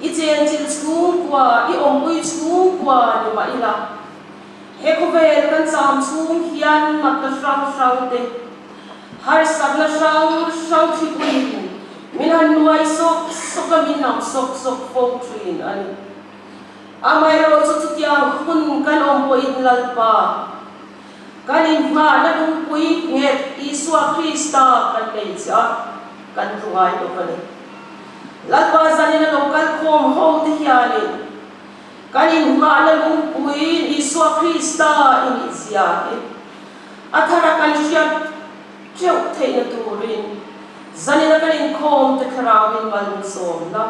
I chenchilh chhungkua, i awmpui chhungkua ni mah ila, he khawvel kan cham chhung hian natna hrang hrang te, harsatna hrang hrang thlipuiin min han nuai sawk sawk a, min nam sawk sawk fo thin a ni. Amaherawhchu chutiang hun kan awm pawhin Lalpa, kan inhmahna lungpui nghet Isua Krista kan nei che a, kan tlu ngai lo a ni. Lalpa zanin a lo kal khawm ho te hianin kan inhmahna lungpui Isua Krista i nih zia hi a thara kan hriat teuh theihna turin zanina kan inkhawm te thlarauin mal min sawmna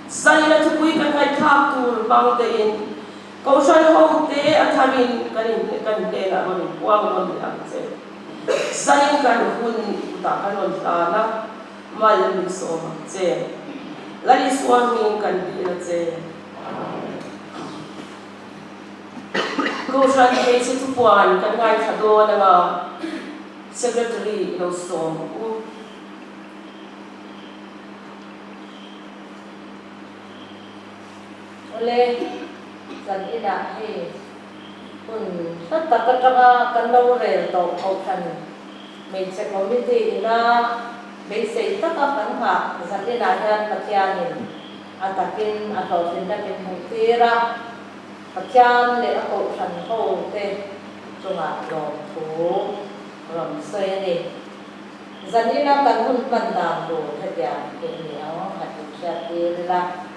Zanin a thupui kan ngaihthlak tur hmang tein Kohhran ho te a tharin kan in kan hnenah rawn inpuang nawn leh ang che. Zanin kan hun kutah kan rawn hlan a, mal min sawm ang che. Lal Isua hming kan dil a che. Kohhran hmeichhe thupuan kan ngaithla dawn anga Secretary i lo sawm ang u. Awle, zan inah hei hun hla tak atanga kan lo rel tawh Kohhran Hmeichhe Committee ina beisei taka kan nghah zan inah hian Pathianin a takin a hlawhtlinna min hmuh tir a, Pathian leh a Kohhran hote chungah lawmthu rawn sawi a ni. Zanina kan hun hman dan tur hetiang hi a ni ang a tih hriat tir ila.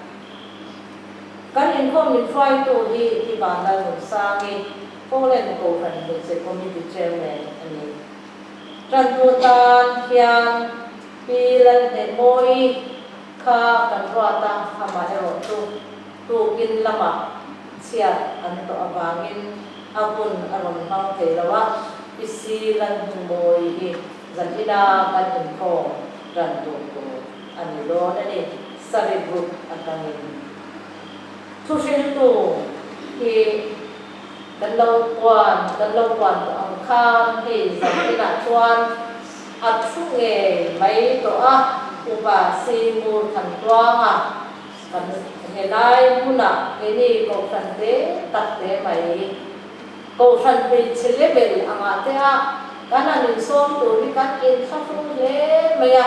Kan inkhawm min hruaitu hi Pi Vanlalnunsangi, Poland Kohhran Hmeichhe Committee Chairman a ni. Tantu tan hian Pi Lalhnehmawii kha kan ruat a, amaherawhchu tukin lamah chhiat an tawh avangin a hun a rawn hmang thei lo a, Pi Si Lalhmingmawii hi zanina kan inkhawm ran tur tur a ni dawn a ni, Sari Group atangin. Thuhriltu hi kan lo puan kan lo puan tawh ang khan hei zaninah chuan a thu ngei mai tawh a, Upa Simur Thantuanga Kan helai hmunah keini kohhran te tak te mai, kohhran hmeichhe level angah te a kan han insawm tur hi kan inthlahrung hle mai a,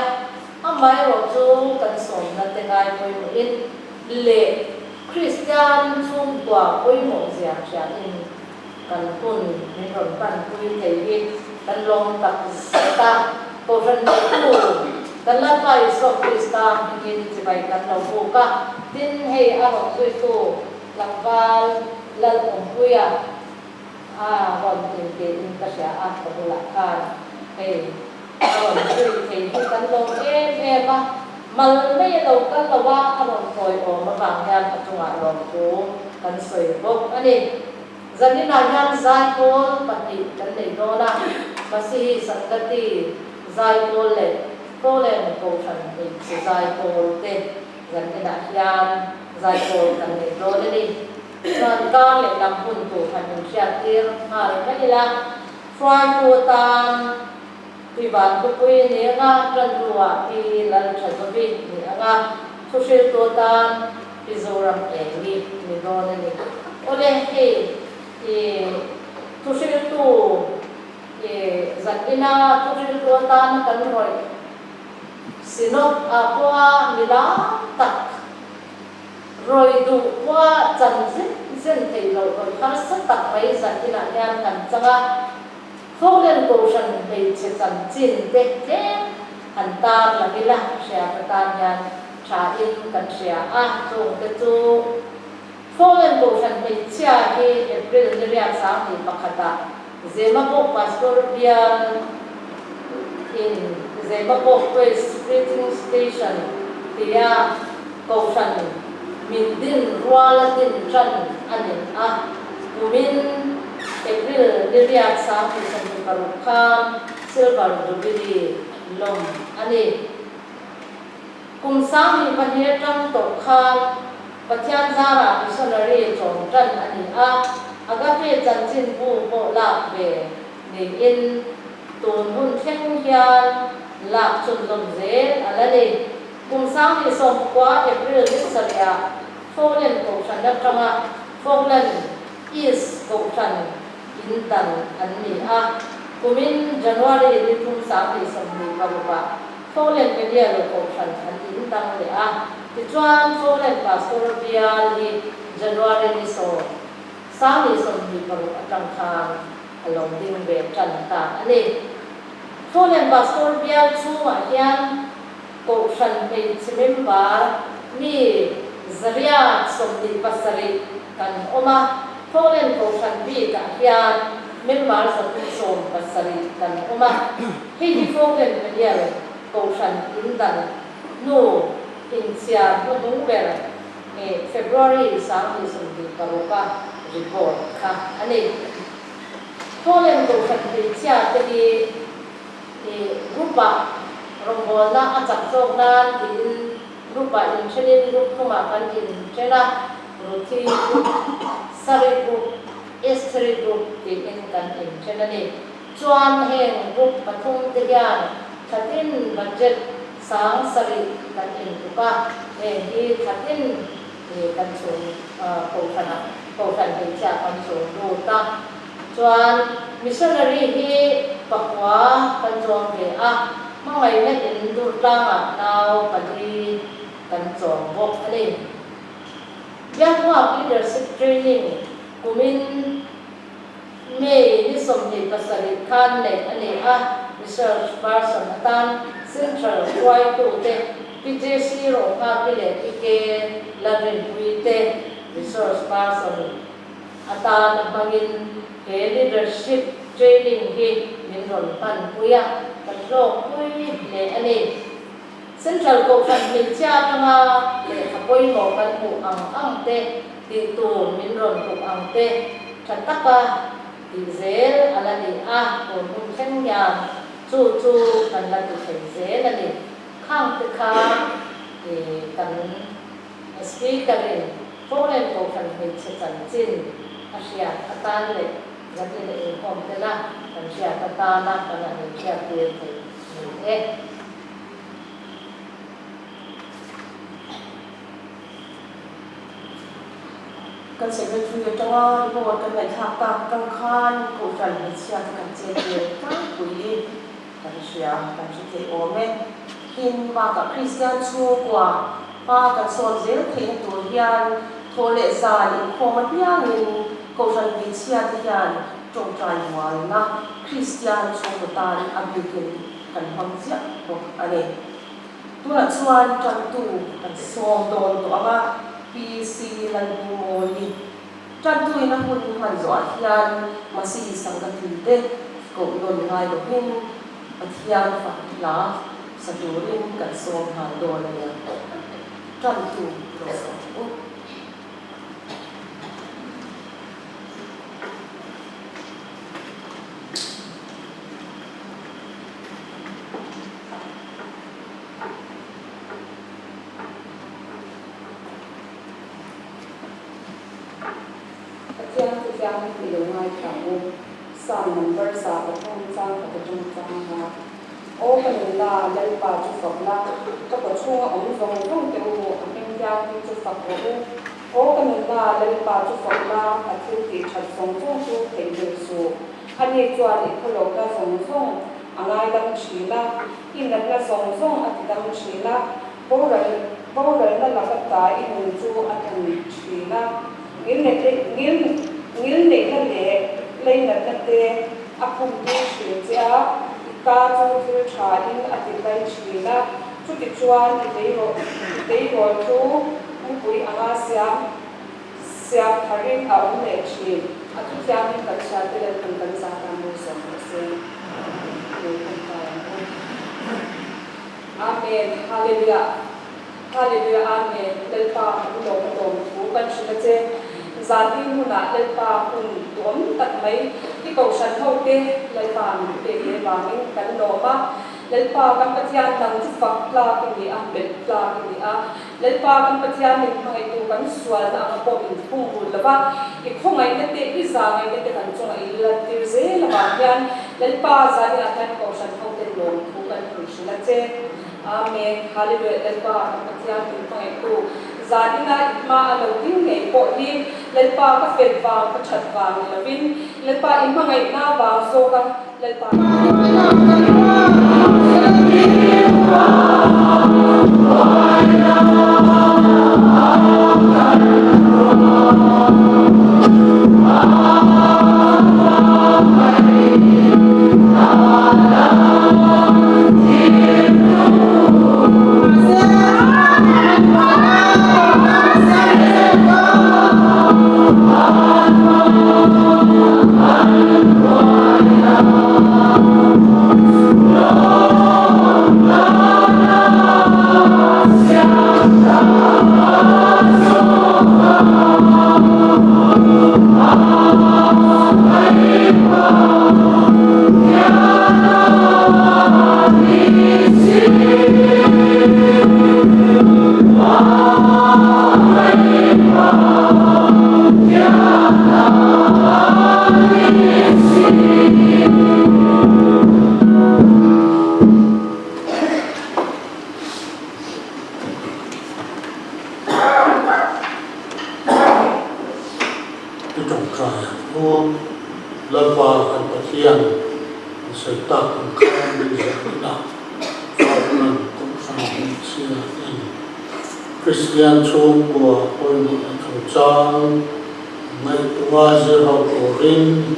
amaherawh chu kan sawmna te ngai pawimawhin leh Kristian chhungkua pawimawh zia hriain kan hun min rawn panpui thei hi kan lawm tak zet a, Kohhran neitu kan Lalpa Isua Krista hmingin chibai kan lo buk a, tin hei a rawn zuitu tlangval Lalawmpuia a rawn intiin ka hria a, ka bulah khan hei a rawn zui thei hi kan lawm em em a, mal mai a lo kal lo a, a rawn tawiawm avang hian a chungah lawmthu kan sawi bawk a ni. Zaninah hian zaipawl pahnih kan nei dawn a, Masihi Sangati zaipawl leh Poland Kohhran Hmeichhe zaipawl te zaninah hian zaipawl kan nei dawn a ni. Chuan kar leh lam hun tur han inhriattir nghal mai ila, hruaitu atan Tuivan Hupui a ni ang a, Tanrua Pi Lalthazovi ni ang a, thuhriltu atan Pi Zoram Engi ni dawn a ni. Awle, hei i thuhriltu i zanina thuhriltu atana kan rawih Synod ah pawha mi lam tak rawih duh pawha chan zen zen theih loh rawih harsa tak mai zaninah hian kan chang a. Foreign Kohhran hmeichhe chanchin te tlem han tar lang ila hriat atan hian tha in kan hria a, chung te chu Foreign Kohhran hmeichhia hi April ni riat 21 ah Zemabawk Pastor bial in Zemabawk Praise Preaching Station tia Kohhran min din ruala din tan a ni a, kumin April ni riat 26 khan Silver Jubilee lawm a ni. Kum 22 atang tawh khan Pathian zarah missionary chawm tan a ni a, Agape chanchinbu pawh lak ve niin tun hun thleng hian lak chhunzawm zel a la ni. Kum 2019 April ni sarihah Falkland Kohhran atanga Falkland East Kohhran in dan an ni a. Kumin January ni thum 2026ah Falkland Peniel Kohhran an in dang leh a. Tichuan Falkland Pastoral Bial hi January ni 10, 2026 atang khan a lo ding ve tan ta a ni. Falkland Pastor Bial chhungah hian Kohhran hmeichhe member mi 127 kan awm a, Falkland Kohhran bikah hian member 317 kan awm a. Hei hi Falkland Peniel Kohhran indan hnu inchhiar hnuhnung ber nge February 2026 a report kha a ni. Falkland Kohhran hmeichhia te hi i group-ah rawngbawlna a chak zawk nan tiin group-ah inthenin group thumah kan inthen a, Ruthi group, Sari group, Estheri group tiin kan inthen a ni. Chuan heng group pathum te hian thlatin budget 7,000 kan intuk a, heng hi thlatin kan chhung kohhranah kohhran hmeichhia kan chhung lut a. Chuan missionary hi pakua kan chuang ve a, hmangaihna in Durtlangah nau pali kan chuang bawk a ni. Biakmuak Leadership Training kumin May ni 27 khan neih a ni a, research person atan Central hruaitute Pi JC Rohngaki leh Pi K Lalrinpuii te resource person atan hmangin he leadership training hi min rawn hmanpui a, kan hlawkpui hle a ni. Central Kohhran hmeichhia atanga lehkha pawimawh kan hmuh ang ang te, tih tur min rawn tuk ang te tha taka tih zel a la ni a, tun hun thleng hian chu chu kan la ti thei zel a ni. Khang te kha kan Speaker-in Foreign Kohhran hmeichhe chanchin a hriat atan leh zatin a inkhawm tel a, kan hriat atana kan han inhriattir thei ni e. Kan Secretary atanga report kan ngaihthlak tak atang khan Kohhran hmeichhia te kan chet ve tlangpui kan hria, kan hre thei awm e. Tin, bakah Kristian chhungkua hma kan sawn zel theihna tur hian thawh leh zan inkhawm apiangin Kohhran hmeichhia te hian tawngtai mualna Kristian chhungkaw tan a bikin kan hmang chiah bawk a ni. Tunah chuan tantu kan sawm dawn tawh ang a, PC Lalhmingmawii tantuin a hun hman zawhah hian Masihi Sangkati te koh nawn ngai lovin Pathian fak hla sa turin kan sawm nghal dawn a nia. Tantu lo sawm u. Pathian chu thiang i lo ngaithla ang u. Psalm number 103 chang khat atang chang nga. Aw ka nunna, Lalpa chu fak la, ka kaw chhunga awm zawng zawng te u, a hming thianghlim chu fak rawh u. Aw ka nunna, Lalpa chu fak la, a thil tih that zawng zawng chu theihnghilh suh. Ani chuan i khawlohna zawng zawng a ngaidam thin a, i natna zawng zawng a tidam thin a, boral boralna laka ta i nun chu a than thin a, ngil ngilneihna leh leinatna te a khumtir thin che a, i ka chu thil tha in a tihlai thin a, chutichuan i tleirawl chu mupui anga siam Siam tharin a awm leh thin. A thu thiangin kan hriatte Lalpan kan zahtan mawi zawk rawh se. Lo tawngtai ang u. Amen Hallelujah Hallelujah Amen Lalpa kan lawm a lawm thu kan hrilh a che. Zan hmunah Lalpa hun duhawm tak mai i kohhran ho te Lalpa min pek leh vangin kan lawm a. Lalpa kan Pathian nang chu fak tlak i ni a, belh tlak i ni a. Lalpa kan Pathian min hmangaihtu kan sualna anga pawh min thung rul lo va, i khawngaihna te, i zahngaihna te kan chungah i lantir zel avang hian Lalpa zaninah hian Kohhran hoten lawmthu kan rawn hrilh a che. che. Amen. Hallelujah Lalpa kan Pathian min hmangaihtu zanin a i hma a lo ding ngei pawh hi Lalpa ka fel vang ka that vang ni lovin Lalpa i hmangaihna vang zawk a Lalpa I tawngtai ang u. Lalpa kan Pathian an sawi tak ang khan min zirhna Kohhran Kohhran hmeichhia ten Kristian chhungkua pawimawhna chungchang ngaihtuah zir ho turin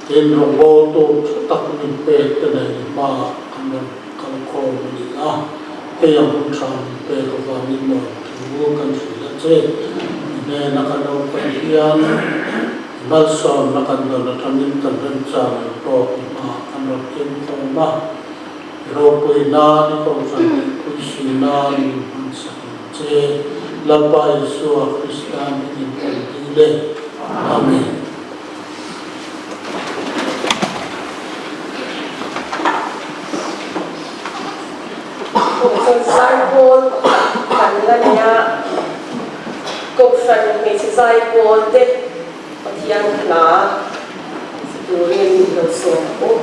tin rawngbawltu tha tak min pek te nen hmaah kan rawn kal khawm a ni a, hei ang hun tha min pek avangin lawmthu kan hrilh a che. I hnena kan awm kan hian i malsawmna kan dawn atangin kan remchang ang tawk i hmaah kan rawn keng khawm a. I ropui nan, i kohhran leh pui nan min hman sak ang che. Lalpa Isua Krista hmingin kan dil e. Amen. Kohhran zaipawl pakhat kan la nei a, Kohhran hmeichhe zaipawl te Pathian hla sa turin min lo sawm ang u.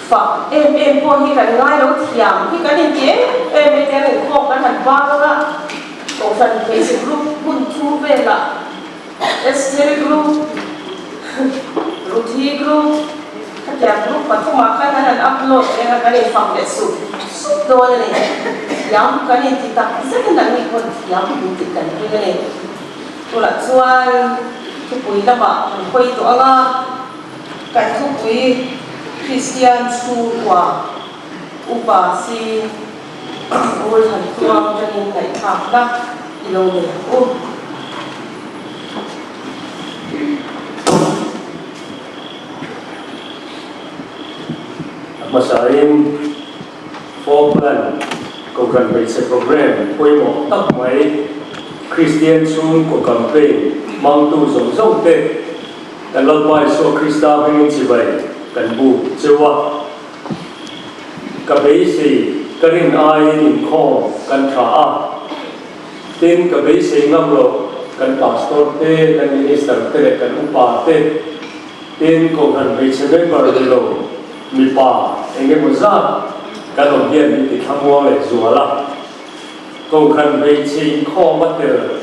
Fak em em pawh hi kan ngai lo thiam hi kan inti em em e tiang inkhawm kan han vang anga Kohhran hmeichhe group hmun thu velah Esther group, Ruthi group, khatiang group pathumah khan an han upload reng a, kan infak leh sup sup dawn a ni. Thiam kan inti tak zet a, nangni pawn thiam min tih kan ring a ni. Tunah chuan thupui lamah kan hawi tawh ang a, kan thupui Kristian chhungkua upa si Rul han tluang tangin ngaihthlakna i lo nei ang u. A hmasain Falkland Kohhran Hmeichhe Programme pawimawh tak mai Kristian chhungkaw campaign hmangtu zawng zawng te kan Lalpa Isua Krista hmingin chibai kan buk cheu a. Ka beisei ka rin aiin inkhawm kan tha a, tin ka beisei ngam loh kan pastor te, kan minister te leh kan upa te, tin kohhran hmeichhe member ni lo mipa eng emaw zat kan awm hian min ti thlamuang leh zual a. Kohhran hmeichhe inkhawm a tel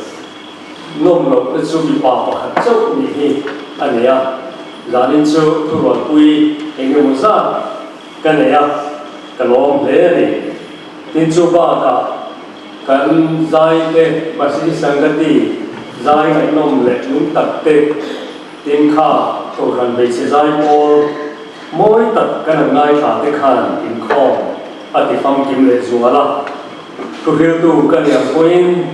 nawm loh te chu mipa pakhat chauh nih hi a ni a, zanin chu thurualpui eng emaw zat ka nei a, ka lawm hle a ni. Tin chu bakah kan zai te Masi Sangati zai ngaihnawm leh nung tak te, tin kha Kohhran hmeichhe zai pawl mawi tak kan han ngaithla te khan inkhawm a ti famkim leh zual a. Thuhriltu ka ni ang pawhin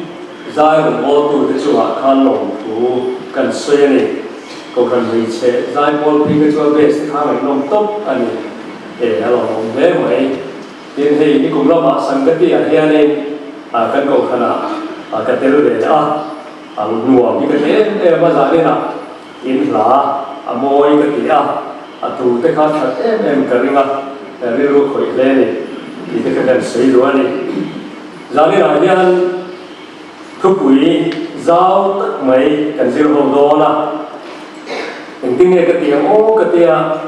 zai rawngbawltute chungah khan lawmthu kan sawi a ni. Kohhran hmeichhe zai pawl phei kha chu a best te kha ngaihnawm tawp a ni. E, a lawmawm hle mai. Tin, hei nikum lamah Sangati ah hianin kan kohhranah ka tel ve a, a nuam hi ka ti em em a, zaninah in hla a mawi ka ti a, a tu te kha that em em ka ring a, rilru khawih hle a ni tih te kha kan sawi duh a ni. Zaninah hian thupui zau tak mai kan zir ho dawn a, engtin nge ka ti ang aw ka tia,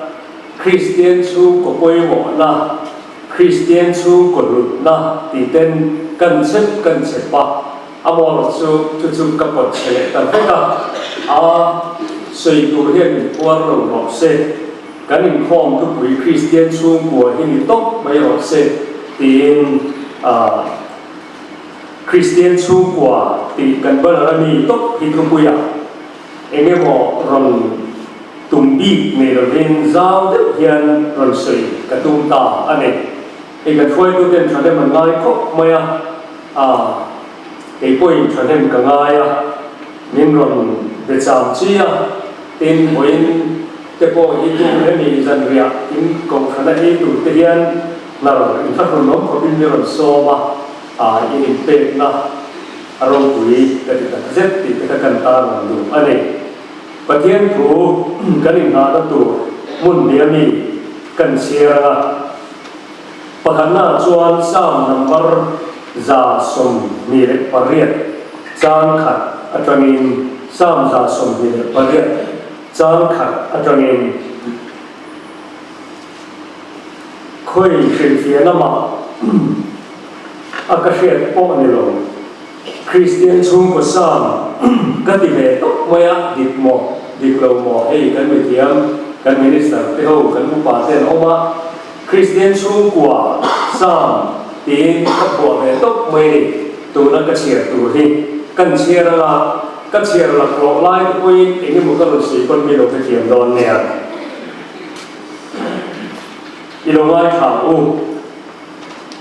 Kristian chhungkaw pawimawhna, Kristian chhungkaw hlutna tih ten kan chep kan chep a, a mawlh chu chu chu ka pawt chhe leh ta vek a, a sawi tur hian min puar lo rawh se, kan inkhawm thupui Kristian chhungkua hi ni tawp mai rawh se tiin a Kristian chhungkua tih kan banner a mi tawp hi thupuiah eng emaw rawn tum bik nei lovin zau deuh hian rawn sawi ka tum ta a ni. Hei kan hruaituten thahnem an ngai khawp mai a, ah kei pawhin thahnem ka ngai a, min rawn be cham chi a, tin vawiin te pawh hi tu hemi zanriah in kohhrana ei tur te hian hnar inthlahrun awm khawpin min rawn sawm a, ah in inpekna a ropui ka ti tak zet tih te kha kan tan ang duh a ni. Pathian thu kan inghahna tur hmun hnih ami kan chhiar ang a. Pakhatnaah chuan Psalm number 128 chang khat atangin Psalm 128 chang khat atangin khawi hrilhfiahna mah a ka hriat pawh ni lo. Kristian chhungkaw sang ka ti ve tawp mai a, dik maw, dik lo maw, hei kan mithiam, kan minister te ho, kan upa te an awm a, Kristian chhungkua sang tiin ka phuah ve tawp mai ni, tuna ka chhiar tur hi kan chhiar anga ka chhiar laklawh lai te pawhin eng emaw ka rawn sawi pawn mi lo hrethiam dawn nia. I lo ngaithla ang u.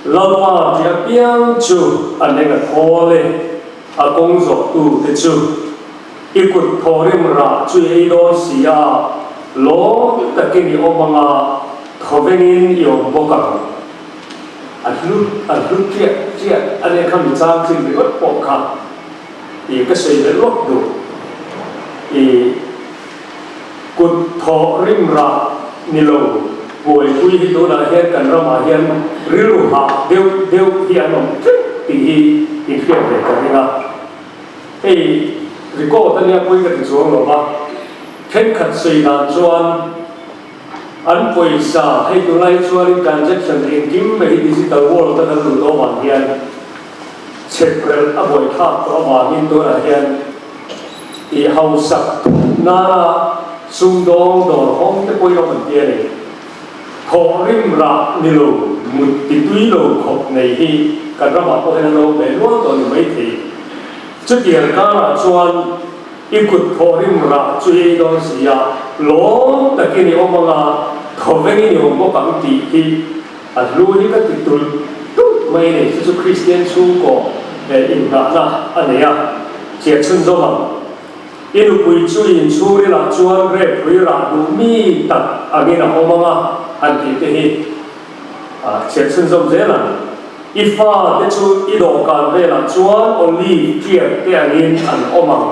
Lalpa tih apiang chu a neng a thawl e, a kawng zawhtu te chu. I kut thawhrim rah chu i ei dawn si a, lawm takin i awm anga thawvengin i awm bawk ang. A hlu a hlu chiah chiah a nia kha mi chang chin ringawt pawh kha i ka sawi ve lawk duh. I Kut thawh rim rah ni lo buaipui hi tunah hian kan ramah hian rilru hah deuh deuh hi an awm teuh tih hi inhriat ve ka ring a. Hei record a nia pawhin ka ti chuang lo va, thenkhat sawi dan chuan. An pawisa hei tunlai chuanin transaction engkim mai hi digital world a kan luh tawh avang hian chheprelh a buaithlak tawh avangin tunah hian i hausak thup nana sumdawng dawr hawng te pawhin awm an ti a ni. Thawhrim rah ni lo, mut ti tui lo khawp nei hi kan ramah pawh hian an lo awm ve nual tawh a ni maithei. Chutiang karah chuan I kut thawhrim rah chu i ei dawn si a, lawm takin i awm anga, thawvengin i awm bawk ang tih hi a hlu hi ka ti tulh tulh mai a ni. Chu chu Kristian chhungkaw inngahna a nei a, chhiar chhunzawm ang. I nupui chu i inchhungrilah chuan rep hrui rah duh mi tak angin a awm anga han tih te hi chhiar chhunzawm zel ang. I fa te chu i dawhkan velah chuan olive tiak te angin an awm ang.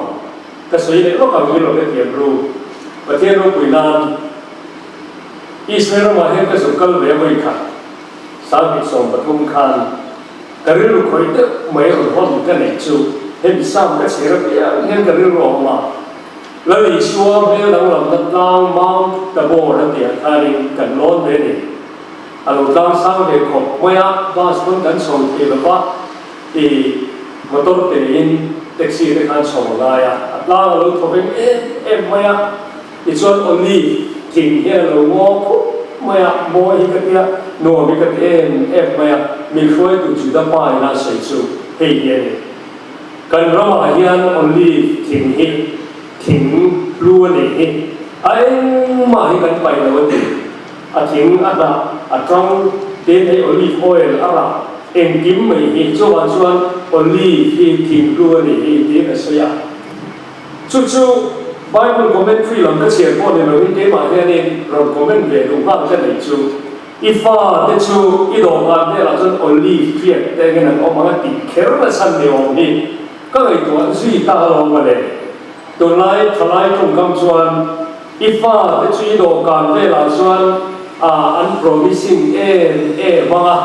Ka sawi leh vak ang ilo hrethiam ru. Pathian ropui nan Israel ramah hian ka zuk kal ve a vawi khat 2013 khan ka rilru khawih deuh mai rawn hawn ka neih chu hemi sam ka chher apiang hian ka rilru a awm a. Lal Isua hmel danglamna tlang Mount Tabor a tih ah khanin kan lawn ve a ni. A lo tlang sang ve khawp mai a, bus pawn kan chho thei lo va, i motor tein taxi te khan chho a ngai a, a tlang a lo thaw veng em em mai a, tichuan olive thing hi a lo ngaw khup mai a, mawi hi ka tia, nuam hi ka ti em em mai a, min hruaitu Juda pa ina sawi chu hei hi a ni. Kan ramah hian olive thing hi thing hlu a nih hi, a engmah hi kan paih lo a ti. A thing a hnah a tang tin hei olive oil a rah engkim mai hi chuvang chuan olive hi thinghlu a nih hi tiin a sawi a. Chu chu Bible commentary lam ka chhiar pawh ni loin keimah hianin rawn comment ve duh nghal ka neih chu i fa te chu i dawhkan velah chuan olive triak te engin an awm ang a tih kher na chhan ni awm hi ka ngaihtuah zui ta alawm mawle. Tunlai thalai tawngkam chuan I fa te chu i dawhkan velah chuan an promising em em anga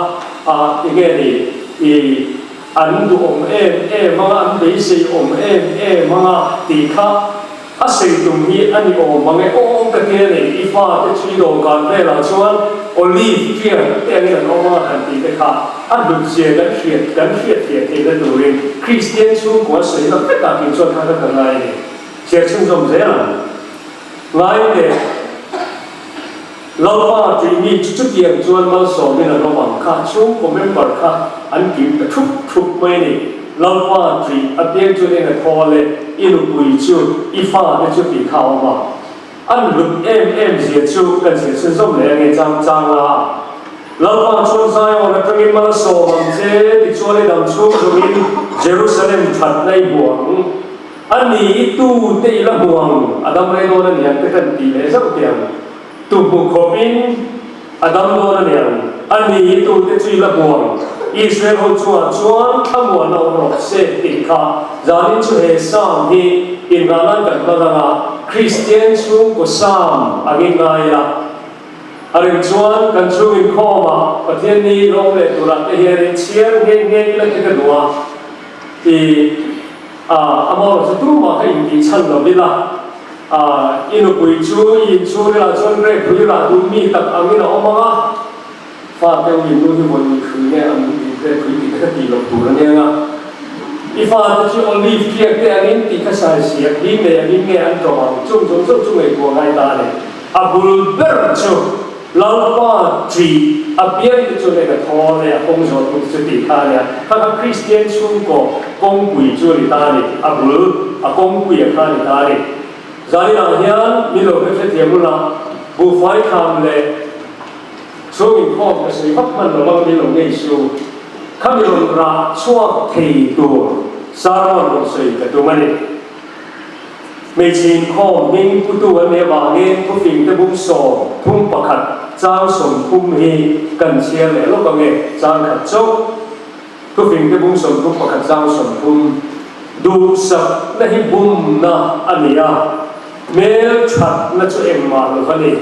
tinge ni i an duhawm em em anga an beisei awm em em anga tih kha a sawi tum hi a ni awm ang e aw ka ti a ni. I fa te chu i dawhkan velah chuan olive tiang te angin an awm anga han tih te kha a hlut zia kan hriat kan hriatfiah theihna turin Kristian chhungkua sawi na vekah kei chuan kha ka ngai a ni. Chhiar chhunzawm zel ang. Ngai teh, Lalpa tih mi chu chutiang chuan malsawmin an awm ang kha, chhungkaw member kha an kim ta thup thup mai a ni. Lalpa tih apiang chuan eng a thaw le, i nupui chu, i fate chu tih kha a awm a. An hlut em em zia chu kan chhiar chhunzawm leh ange chang chang a. Lalpa chuan Zion atangin malsawm ang che, tichuan i dam chhung zawngin Jerusalem thatna i hmu ang. A ni i tu te i la hmu ang, a dam rei dawn a niang te kan tih leh zauh teh ang. Tu hmu khawpin a dam dawn a niang, a ni i tu te chu i la hmu ang. Israel ho chungah chuan thlamuan a awm rawh se tih kha zanin chu he Psalm hi inrah nan kan hman ang a, Kristian chhungkaw Psalm angin ngai ila. A rem chuan kan chhung inkhawmah Pathian ni lawm leh turah te hianin chhiar nghe nghe ila te ka duh a ti. Amaherawhchu tumah kha intih chhan lo ila, i nupui chu i inchhung rilah chuan rek hrui rah duh mi tak angin a awm ang a, fate u in nu hi vawi hrui nge an rek hrui tih te kha tih loh tur a nia nga, i fate chu olive tiak te angin tih kha sai siak hi nei angin nge an ṭawm ang, chung zawng zawng chu ngaihtuah ngai ta a ni. A bul ber chu Lalpa ṭih apiang te chuan eng a thaw leh a kawng zawh tu te chu tih kha a nia. Kha kha Kristian chhungkaw kawngpui chu a ni ta a ni, a bul a kawngpui a kha a ni ta a ni. Zaninah hian min lo hre hrethiam ula, buhfai kham leh chhung inkhawm ka sawi vak hman lo vang min lo ngei su. Khami rawn rah chhuak thei tur sermon rawn sawi ka tum a ni. Hmeichhe inkhawm hming putu an nih avangin thufing te bung 31 chang 30 hi kan chhiar leh lawk ang e, chang khat chauh. Thufing te bung 31 chang 30. Duhsakna hi bumna a ni a, hmel thatna chu engmah lo va ni.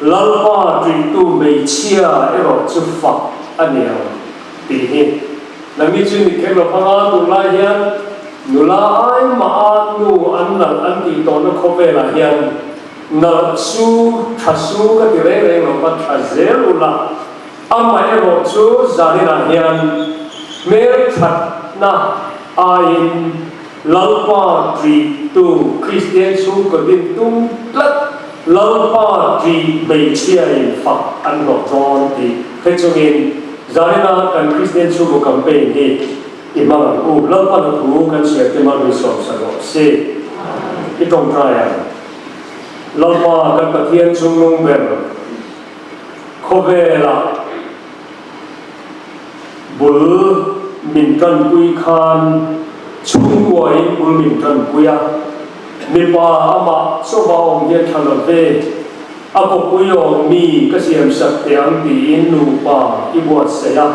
Lalpa ṭihtu hmeichhia erawh chu fak a ni ang tih hi. Nangni chu ni kher lo hmanga tunlai hian nula ai mah a nu an nalh an tih tawhna khawvelah hian. Nalh su, tha su ka ti reng reng lo va, tha zel ula. Amaherawh chu zaninah hian hmelthatna aiin Lalpa ṭihtu Kristian chhungkaw din tum tlat Lalpa ṭih hmeichhiain fak an hlawh dawn tih hre chungin zaninah kan Kristian chhungkaw campaign hi i hmang ang u. Lalpa na thu kan chhiar te mal min sawmsa rawh se. I tawngtai ang. Lalpa kan Pathian chungnung ber khawvelah bul min tanpui khan chhungkuain bul min tanpui a, mipa amah chawva awm hian thla la ve, a kawpui awm mi ka siamsak teh ang tiin nupa i buatsaih a.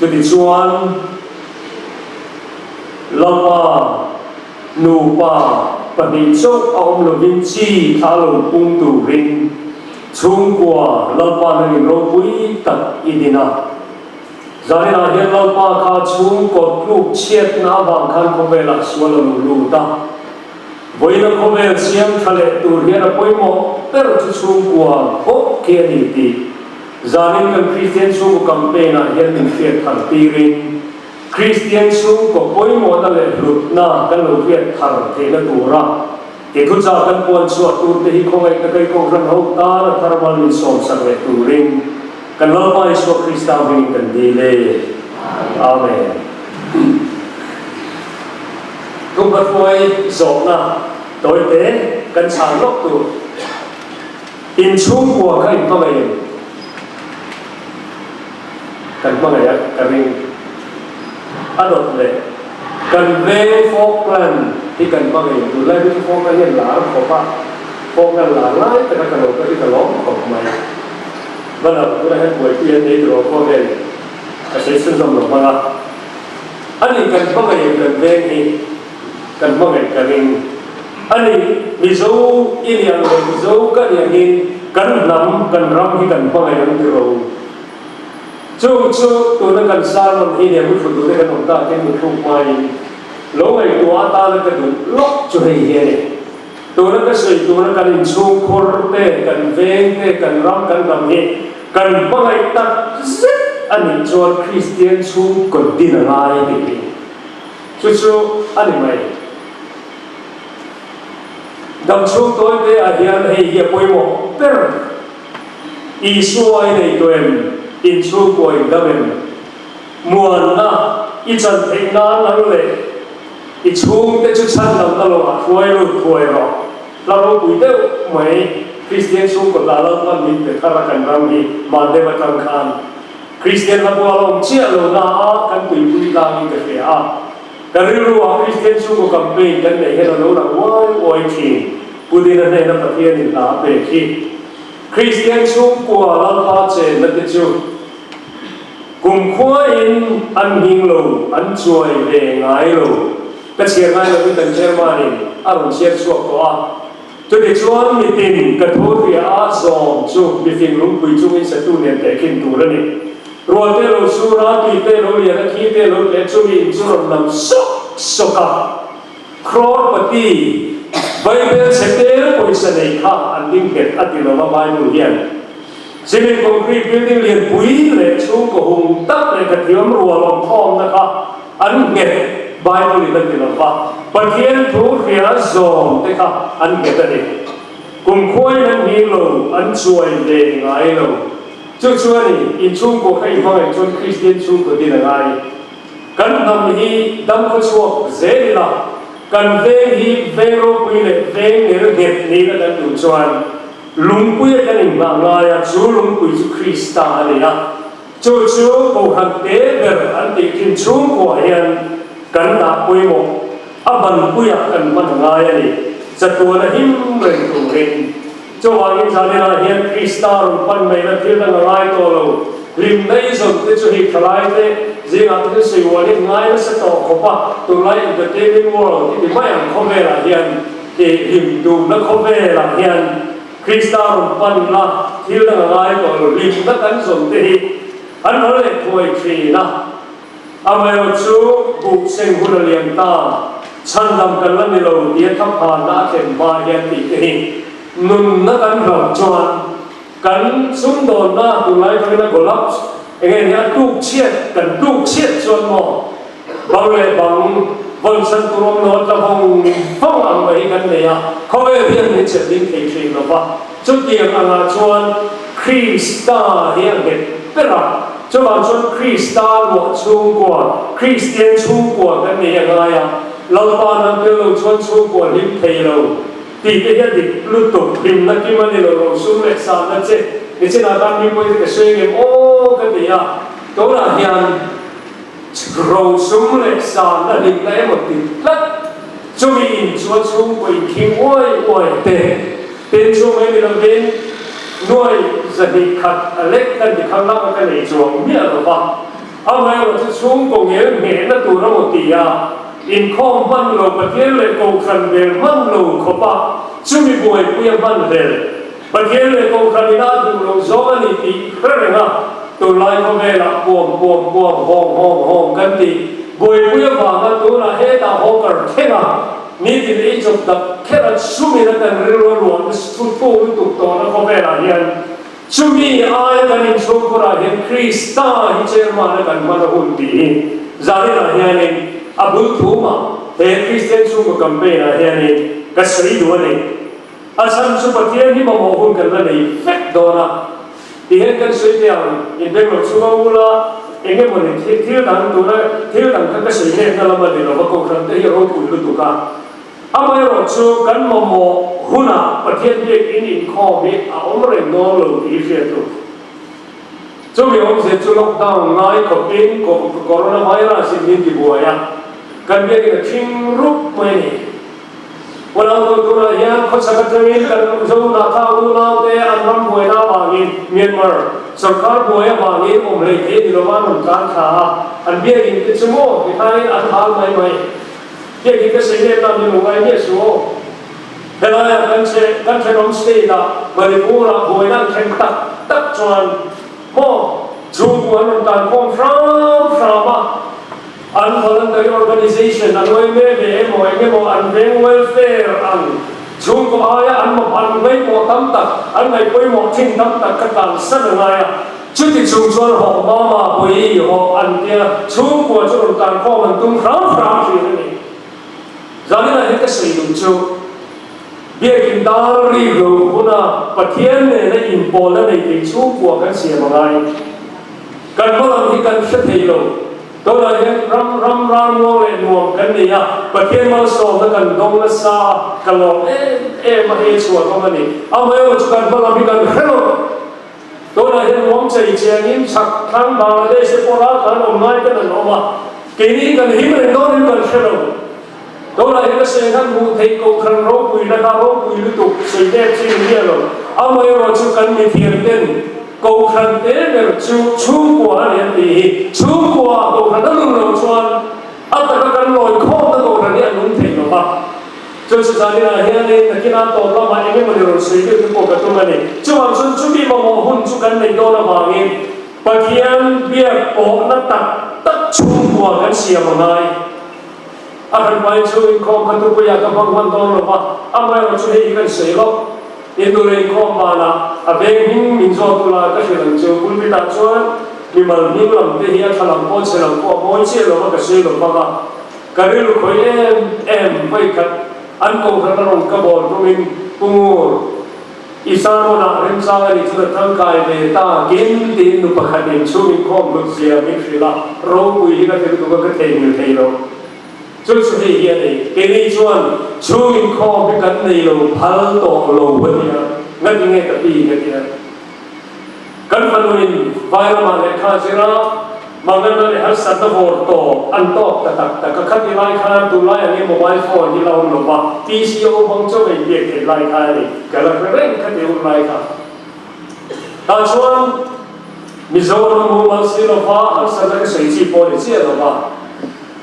Chutichuan Lalpa nupa pahnih chauh a awm lovin chi thla lo pung turin chhungkua Lalpa nangin ropui tak i din a. Zaninah hian Lalpa kha chhungkaw tluk chhiatna avang khan khawvelah sual a lo lut a. Vawiina khawvel siam tha leh tur hian a pawimawh ber chu chhungkua bawk khi a ni tih Zanin kan Kristian chhungkaw campaign ah hian min hriat thar tirin Kristian chhungkaw pawimawhna leh hlutna kan lo hriat thar theihna tura i thuchah kan puan chhuah tur te hi khawngaihna kai kohhran ho tan a thar mal min sawmsak leh turin kan Lalpa Isua Krista hmingin kan dil e. Amen. Thuhmahruai zawhna tawite kan chhan lawk tur. In chhungkua kha in hmangaih em? Kan hmangaih a, ka ring. A dawt leh, kan veng Falkland hi kan hmangaih em? Tunlai hi chu Falkland hi an lar khawp a, Falkland lar lai taka ka lo ka hi ka lawm khawp mai. Banner tunah hian buaipui an nei tiraw khawvel ka sawi chhunzawm lo hmang a. Ani kan hmangaih em kan veng hi? Kan hmangaih ka ring a ni. Mizo i ni ang leh Mizo ka ni angin kan hnam, kan ram hi kan hmangaih ang tiraw u. Chung chu tuna kan sermon hi nia mutthlu tute kan awm tak in muthluk hmain lo ngaihtuah atana ka duh lawk chu hei hi a ni. Tuna ka sawi tura kan inchhung khur te, kan veng te, kan ram, kan hnam hi kan hmangaih tak zet a nih chuan Kristian chhungkaw din a ngai tih hi. Chu chu a ni mai. Damchhung tawite ah hian hei hi a pawimawh ber. Isua i nei tawh em? Inchhungkua in dam em? Muanna i chan theih nan ang leh i chhungte chu chhan lamna lo ah hruai lut thuai rawh. Hla ropui deuh mai Kristian chhungkaw hla Lalpan min pe thar a kan ram hi Mandem atang khan Kristian hla bual awm chiah lo na a kan tuipui tlangin ka hria a. Ka rilru ah Kristian chhungkaw campaign kan neih hian a lo lang uai uai thin. Pu Dina hnena Pathianin hla a pek hi Kristian chhungkua Lalpa chenna te chu kumkhua in an hming lo, an chuai ve ngai lo. Ka chhiar ngai lovin kan chairman in a rawn chhiar chhuak tawh a. Chutichuan mitin ka thu hria a zawm chu mifing lungpui chungin satu nen tehkhin tur a ni. Rual te lo sur a, tui te lo lian a, khi te lo tleh chu mi in chu rawn lam sawk sawk a. Crorepati, Bible chhe tel pawisa nei kha an ding nghet a ti lo va Bible hian. Cement concrete building lianpui leh chhungkaw hung tak leh ka thiam rual awm khawmna kha an nghet Bible in a ti lo va, Pathian thu hria zawm te kha an nghet a ni. Kum khuain an hming lo, an chuai ve ngai lo. Chu chu a ni, in chhungkaw kha i hmangaih chuan Kristian chhungkaw din a ngai. Kan hnam hi dam khaw chhuak zel ila, kan veng hi veng ropui leh veng ngel nghet niin a kan duh chuan lungpui a kan inghah ngai a, chu lungpui chu Krista a ni a. Chu chu Kohhran te ber an tih thin chhungkuah hian kan dah pawimawh a banpuiah kan hman a ngai a ni. Chatuan a him reng turin. Chuvangin zaninah hian Krista rawn pan maina thil dang a ngai tawh lo. Hlimna i zawn te chu hei thalai te zingah te chu sawiualin ngai nasa tawh khawp a, tunlai entertainment world i ti mai ang khawvelah hian i hlim duhna khawvelah hian Krista rawn pan la thil dang a ngai tawh lo. Hlimna kan zawn te hi an rawn leh thuai thin a. Amaherawh chu buk seng hun a liam ta, chhandam kan la ni lo tia thaphanna a thlen hma hian tih te hi. Nunna kan hlauh chuan kan sumdawnna tunlai atangin a collapse, enge ni a tluk chhiat, kan tluk chhiat chuan maw bang leh bang vawn chhan tur awm lo a tla vawng vawng ang mai hi kan nei a, khawvel hian min chelh ding thei thin lo va, chutiang angah chuan Krista hi a nghet ber a, chuvang chuan Krista luah chhungkua, Kristian chhungkua kan nei a ngai a, Lalpa nang tel lo chuan chhungkua hlim thei lo. Tih te hi a dik lutuk, hlimna kim a ni lo, rosum leh sanna che nichinah khan mi pawhin ka sawi ngem aw ka ti a, tunah hian rosum leh sanna hlimna emaw ti tlat chumi in chu a chhungkaw inkhing uai uai te tin chu mai ni lovin nuai 200 a lek kan ti khang lak a ka nei chuang miah lo va, amaherawhchu chu chhungkaw ngel nghehna tur emaw ti a. Inkhawm hman lo Pathian leh Kohhran vel hman lo khawpa chumi buaipui a hman hlel. Pathian leh Kohhran ina a duh loh zawng a ni tih hre reng a, tunlai khawvelah puam puam puam hawng hawng hawng kan tih buaipui avanga tunah hetah hawker thleng a, nitin ei chawp dak kher a chumina kan rilru a ruah nasa thu lutuk tawhna khawvelah hian Chumi aia kan inchhungkhurah hian Krista hi chairman a kan hman a hun tih hi zaninah hianin a bul thumah he Kristian chhungkaw campaign ah hianin ka sawi duh a ni. A chhan chu Pathian hi mamawh hun kan la nei vek dawn a ti hian kan sawi teh ang, inbeng lo chhung a ula eng emaw ni thil dang tuna thil dang kha ka sawi hnekna lam a ni lova kohhran te hi a ropui lutuk a. Amaherawh chu kan mamawh hunah Pathian biakinn inkhawm hi a awm reng dawn lo tih hi hriat tur. Chumi awmzia chu lockdown ngai khawpin coronavirus in min tibuai a, kan biakinn a thing rup mai a ni. Unau tur tunah hian khawchhak atangin kan Zonatha unaute an ram buaina avangin Myanmar sorkar buai avangin awm hlei thei ni lova an rawn tlan thla a, an biakinn te chu maw tikhain an hal mai mai. Hei hi ka sawi leh ta ni lo ngai miah suh aw. Helaiah kan che kan thenawm state ah Manipur ah buaina an thleng tak tak chuan maw chhungkua an rawn tan khawm hram hram a, an voluntary organization an uaime ve emaw eng emaw an veng welfare ang chhungkaw aia an mawp an ngaihpawh tam tak an ngaihpawimawh thin tam tak ka tlansan a ngai a. Chuti chung chuan hawh mama pui hawh an tia chhungkua chu rawn tan khawm an tum hram hram thin a ni. Zaninah hian ka sawi duh chu Biakin dar rik lo huna Pathian nena inpawlna nei thei chhungkua kan siam a ngai. Kan hmalam hi kan hre thei lo. Tunah hian ram ram ralmuang leh nuam kan nei a, Pathian malsawmna kan dawng nasa a, ka lawm em em a hei chhuah awm a ni. Amaherawhchu kan hmalam hi kan hre lo. Tunah hian ruang chei chiangin chhak thlang Bangladesh te pawh ral khan awm ngai ten an awm a, keini kan him reng dawnin kan hre lo. Tunah hian ka sawi khan hmuh theih kohhran ropui na kha ropui lutuk sawi nek chi ni miah lo. Amaherawh chu kan mithiam ten kohhran te ber chu chhungkua a ni an tih hi chhungkua kohhran a lun loh chuan a taka kan lawi khawmna kohhran hi a nung thei lo va. Chu chu zaninah hianin nakinah tawp lamah eng emawni rawn sawi deuh te pawh ka tum a ni. Chuvang chuan chumi mamawh hun chu kan neih dawn avangin Pathian biak pawhna tak tak chhungkua kan siam a ngai. A hran hmain chu inkhawm kha tupuiah ka hmang hman dawn lo va, amaherawh chu hei hi kan sawi lawk. Innu leh inkhawm banah a veng hming min zawt ula ka hrilh ang chu. Pulpit-ah chuan mimal hming lam te hi a thla lam pawh chhe lam pawh a mawi chiah lo va ka sawi lo vang a. Ka rilru khawih em em vawikhat an kohhran a rawn ka bawl rumin Pu Ngur, i sermon-ah remchang a nih chu ka tangkai ve ta kin tiin nu pakhatin chhung inkhawm hlut zia min hrilh a, ropui hi ka ti lutuk a ka theihnghilh thei lo. Chu chu hei hi a ni, keini chuan chhung inkhawm hi kan nei lo phal tawh lo a ti a, ngati nge ka pi ka ti a. Kan fanuin Vairamah lehkha a zir a, Manganna leh harsatna vawr tawp an tawk ta tak tak a, khati lai khan tunlai angin mobile phone hi la awm lo va, PCO hmang chauh a inbiak theih lai kha a ni, ka la hre reng khati hun lai kha. Tah chuan Mizoram mumal si lo va, harsatna ka sawi chi pawh a ni chiah lo va.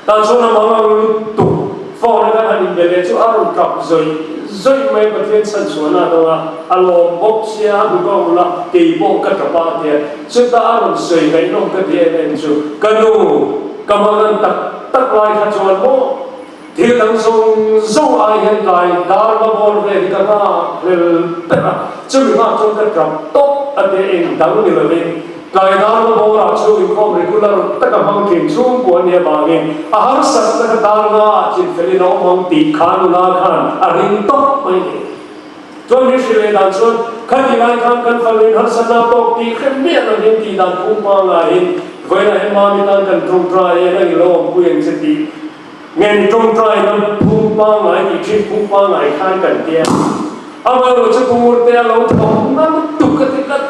Tah chuan a mangang lutuk phone a kan han inbe leh chu a rawn kap zawih zawih mai a, Pathian chhan chhuahna a dawng a, a lawm bawk sia, a hmu ka ul a, kei pawh ka tap a a ti a, chuta a rawn sawi ngaihnawm ka ti em em chu, ka nu, ka mangan tak tak lai kha chuan maw? Thil dang zawng zawng ai hian tlai dar va bawr vel hi ka nghak hlel ber a, chumi nghak chuan ka tap tawp a tia eng dang ni lovin tlai dar va bawrah chhung inkhawm regular taka hmang thin chhungkua nia vangin a harsat taka dar nga ah chin felin a awm ang tih kha nula khan a ring tawp mai ni. Chuan min hrilh leh dan chuan khati lai khan kan fanuin harsatna tawk tih hrem miah lovin tih dan phung pangaiin vawiinah hian mami tan kan tawngtai e, nangin lo awmpui ang che tih Ngen tawngtai lam phung pangngai tih thin phung pangngai khan kan ti a, amaherawh chu Pumurte a lo thawk na lutuk a ti tlat.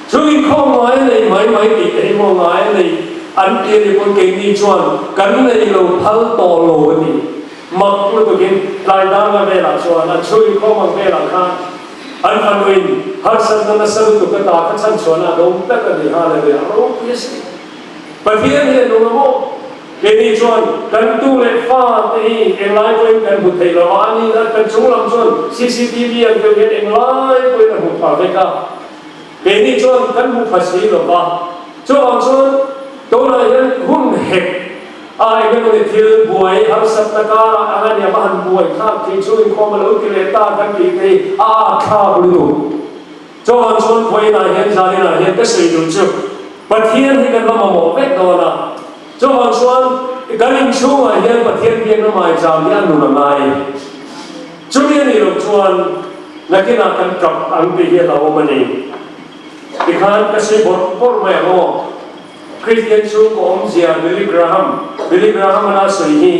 Chu inkhawm ngai a nei mai mai tih te hi maw ngai a nei an ti a ni pawn keini chuan kan nei lo phal tawh lo a ti. Mak lutukin tlai danga velah chuan an chhu inkhawm ang velah khan an fanuin harsatna nasa lutuk a ta kha chhanchhuahna a dawng tlat a ni. Hallelujah! A ropui a si. Pathian hi a nung a maw? Keini chuan kan tu leh fa te hi englai pawhin kan hmu thei lo a, a ni na kan chung lam chuan cctv ang deuh hian englai pawhin a hmu pha vek a, keini chuan kan hmu pha si lo va. Chuvang chuan tunah hian hun hek a eng emawni thil buai harsatna karah ang a nia va han buai thlak thei chu inkhawm a lo ti leh ta kan tih te hi a atthlak lutuk. Chuvang chuan vawiinah hian zaninah hian ka sawi duh chu Pathian hi kan la mamawh vek dawn a. Chuvang chuan kan inchhungah hian Pathian biakna maizam hi a nun a ngai. Chumi a nih loh chuan nakinah kan tap ang tih hi a hlauhawm a ni. Tikhan ka sawi bawrh bawrh mai ang aw. Kristian chhungkaw awmzia Billy Graham, Billy Graham a la sawi hi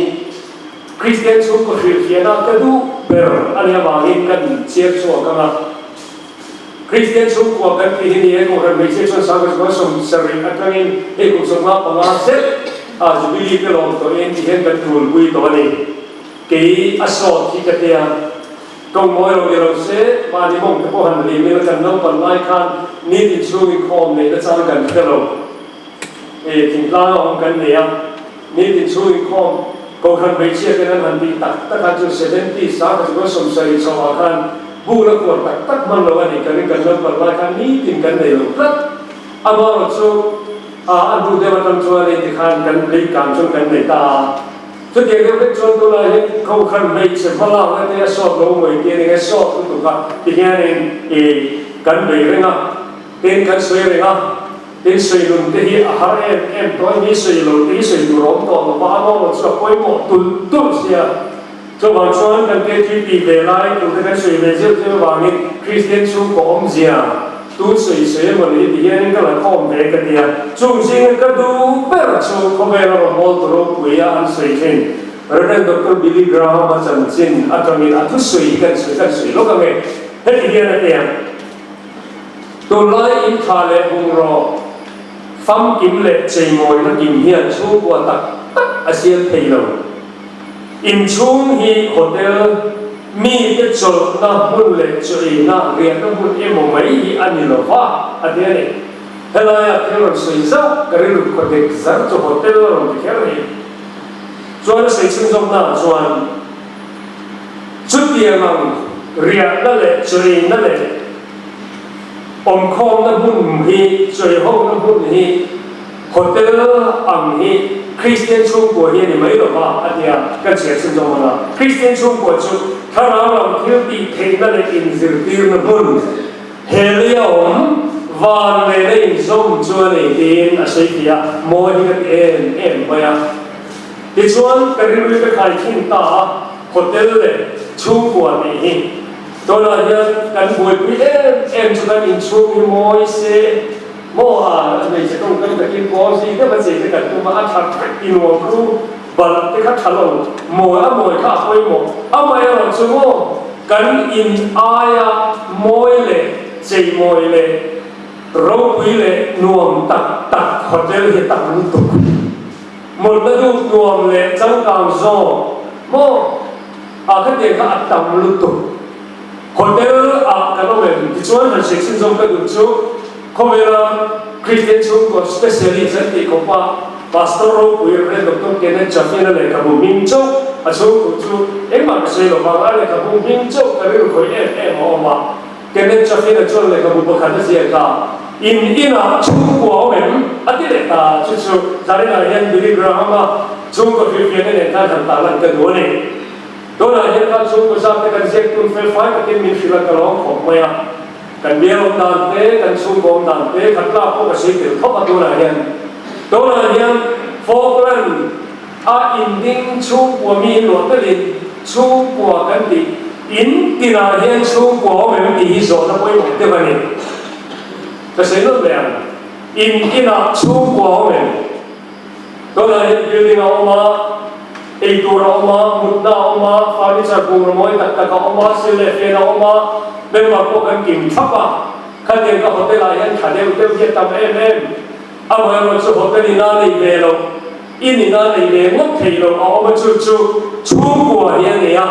Kristian chhungkaw hrilhfiahna ka duh ber a nih avangin kan chiar chhuak ang a. Kristian chhungkua kan tih hi ni e, Kohhran hmeichhia chuan Sangha Chhunga 70 atangin hei kum 55 zet a Jubilee te lawm tawhin ti hian kan tulpui tawh a ni. Kei a sawt hi ka tia, tawng mawi lo ni lo se, mahni mawng te pawh han lim ila kan naupan lai khan nitin chhung inkhawm neih na chang kan hre lo. E, thingtlang a awm kan nei a, nitin chhung inkhawm Kohhran hmeichhia ten an han tih tak tak a, chu 70 Sangha Chhunga 70 chhoh ah khan Bu la kuar tak tak hman lo a nih ka ring kan naupan lai khan nitin kan nei lo tlat. Amaherawh chu a a hnu deuh atang chuan hei tikhan kan lei kang chuan kan nei ta a. Chutiang deuh vek chuan tunah hian kohhran hmeichhe hmalakna te a sawt lo mawi tih a ni nge sawt lutuk a tihianin i kan bei reng a, tin kan sawi reng a, tin sawi nun te hi a har em em tawh a, mi sawi lo te hi sawi tur a awm tawh lo va, amaherawh chu a pawimawh tulh tulh sia. Chuvang chuan kan KTP ve lai tur te kan sawi ve zeuh zeuh avangin Kristian chhungkaw awmzia tu sawi sawi emaw ni ti hianin ka la khawm ve ka ti a. Chung zinga ka duh ber chu khawvela rawnbawl tu ropui a an sawi thin Rev. Doctor Billy Graham a chanchin atangin a thusawi hi kan sawi kan sawi lawk ange. Heti hian a ti ang, Tunlai in tha leh bungraw famkim leh cheimawina kim hian chhungkua tak tak a siam thei lo. Inchhung hi hotel, mite chawlhna hmun leh chaw-eina, riahna hmun emaw mai hi a ni lo va, a ti a ni. Helaiah thil rawn sawi zauh ka rilru khaw dek zar chu hotel a rawn ti kher hi. Chuan a sawi chhunzawmnaah chuan chutiang ang riahna leh chaw-eina leh awmkhawmna hmun hi, chaw-eihawkna hmun hi, Hotel ang hi Kristian chhungkua hi a ni mai lo va, a ti a, kan chhiar chhun zawng ang a. Kristian chhungkua chu thlarau lam thil tih theihna leh inzirtirna hmun, he lei a awm, van nena inzawm chu a ni tiin a sawi tih a, mawi hi ka ti em em mai a. Tichuan, ka rilru ka khai thin ta a, hotel leh chhungkua tih hi tunah hian kan buaipui em em chu kan inchhung hi mawi se, Maw a hmeichhe tawngkam takin pawl zing deuh a chei te kan tum a, a that vek i nuam ru balh te kha tha lo, mawi a mawi kha a pawimawh, amaherawh chu maw kan in aia mawi leh cheimawi leh ropui leh nuam tak tak hotel hi tam lutuk, mawlhna duh nuam leh changkang zawk maw a khatiang kha a tam lutuk. Hotel ah kan awm em? Tichuan han hriat chhunzawm ka duh chu khawvela Kristian chhungkaw specialist an tih khawpa Pastor ropui Rev Doctor Kenneth Chaffin-a lehkhabu hming chauh a chhungkaw chu engmah ka sawi lo vang, a lehkhabu hming chauh ka rilru khawih em em a awm a. Kenneth Chaffin-a chuan lehkhabu pakhat a ziak a, In inah chhungkua awm em? a ti leh ta. Chu chu Zarinah hian Billy Graham-a. Chhungkaw hrilhfiahna nen khan han tarlan ka duh a ni. Tunah hian khan chhungkaw zat te kan ziak tun fel fai takin min hrilh a ka lawm khawp mai a. Kan bial awm dan te, kan chhungkaw awm dan te khat tlak pawh ka sawi tel khawp a tunah hian. Tunah hian Falkland a inding chhungkua mi luah telin chhungkua kan tih in tinah hian chhungkua awm em tih hi zawhna pawimawh deuh a ni. Ka sawi nawlh mai ang. In tinah chhungkua awm em? Tunah hian building a awm a, eitur a awm a, mutna a awm a, furniture bungraw mawi tak tak a awm a, sil leh fan a awm a, member pawh kan kim thlap a. Khatiang ka hotel ah hian tha deuh deuh hi a tam em em. Amaherawh chu hotel in a nei ve lo, in in a nei ve ngawt thei lo a awm a, chu chu chhungkua hi a nei a.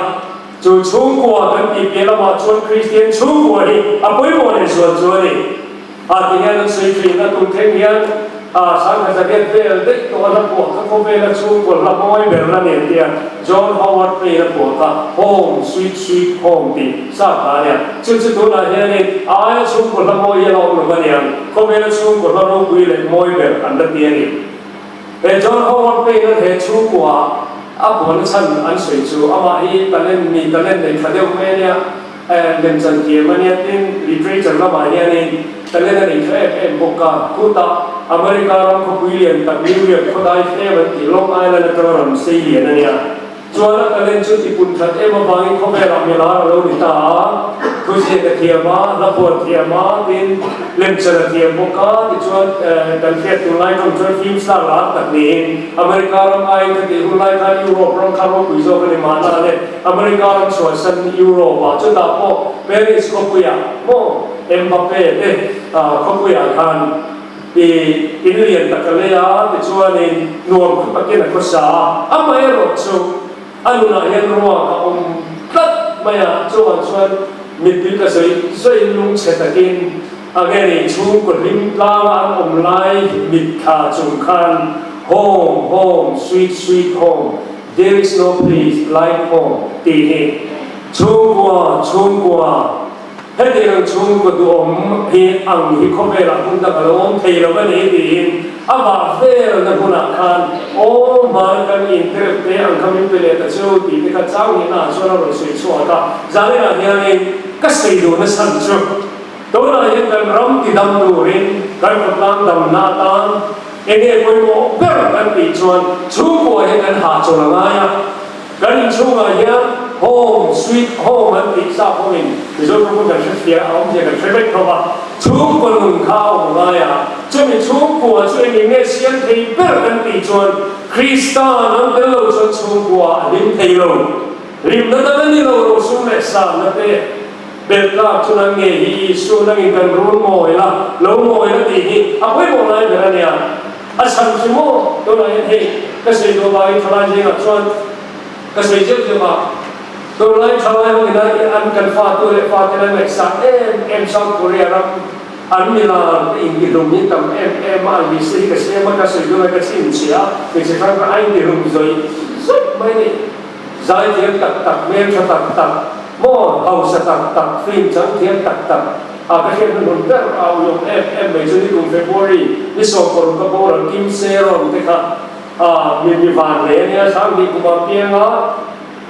Chu chhungkua kan tih piah lamah chuan Kristian chhungkua hi a pawimawh leh zual chu a ni. A ti hian an sawi thin a, tun thleng hian a sangha zariat vel daih tawh a hla phuah kha khawvela chhungkaw hla mawi ber la nen tia John Howard Payne a phuah kha Home, Sweet Sweet Home tih sa kha a nia. Chu chu tunah hianin a aia chhungkaw hla mawi hi a la awm lo va niang, khawvela chhungkaw hla ropui leh mawi ber an la ti a ni. He John Howard Payne an he chhungkua a phuahna chhan an sawi chu amah hi talent mi talent nei tha deuh mai a nia. Lemchan thiam a nia tin literature lamah hianin talent a nei tha em em bawk a, khutah America ram khawpui lian tak New York khawdai fem an tih Long Island atanga ram sei lian a nia. Chuan a talent chu ti pun that em avangin khawvelah milar a lo ni ta a, thuziak a thiam a, hla phuah thiam a, tin lemchan a thiam bawk a, tichuan kan hriat tur lai tawng chuan film star lar tak niin America ram aiin khatih hun lai khan Europe ram kha ropui zawk a ni mahna le. America ram chhuahsan Europe-ah chutah pawh Paris khawpuiah maw Mbappe te khawpuiah khan i in lian tak a lei a, tichuanin nuam khaw takin a khawsa a, amaherawh chu a nunah hian ruak a awm tlat mai a, chuvang chuan mittui tla zawih zawih lungchhe takin a nge ni chhungkaw hlim tlanga an awm lai mitthla chung khan Home, home, sweet, sweet home. There is no place like home tih hi chhungkua chhungkua hetiang chhungkaw duhawm hi ang hi khawvelah hmun dang a lo awm thei lo a ni tiin a vah velna hmunah khan aw hmai kan intirep te ang kha min pe leh ta chu tih te kha chau nihna ah chuan a rawn sawi chhuak a, zaninah hianin ka sawi duhna chhan chu tunah hian kan ram tidam turin kan khawtlang damna atan Enge pawimawh ber kan tih chuan chhungkua hi kan hahchawl a ngai a, kan inchhungah hian home sweet home an tih sa pawhin Mizoram pawh kan hrethiah a awmzia kan hre vek tho a, chhungkaw nun kha a awm a ngai a, chumi chhungkua chu eng eng nge siam thei ber kan tih chuan Krista nang tel lo chuan chhungkua a hlim thei lo, hlimna dang a ni lo rosum leh sanna te. Beltlak chu nang nge hi Isu nangin kan run mawi la, lo mawi la tih hi a pawimawh lai ber a nia. A chhan chu maw tunah hian hei ka sawi duh avangin thalai zingah chuan ka sawi zeuh zeuh a, tunlai thalai ho ina an kan fatu leh faten an ngaihsak em em South Korea ram an milar te intihlum hi tam em em a, an list te hi ka siam a, ka sawi duh lai ka chhinchhiah a, hmeichhe hrang hrang a intihlum zawih zawih mai a ni. Zaithiam tak tak, hmeltha tak tak, maw hausa tak tak, film changthiam tak tak a ka hriat hnuhnun ber a ulawm em em mai chu nikum February ni 16 ka boral Kim Sae-ron te kha a mi mi van hle a nia, 2000 kuma pianga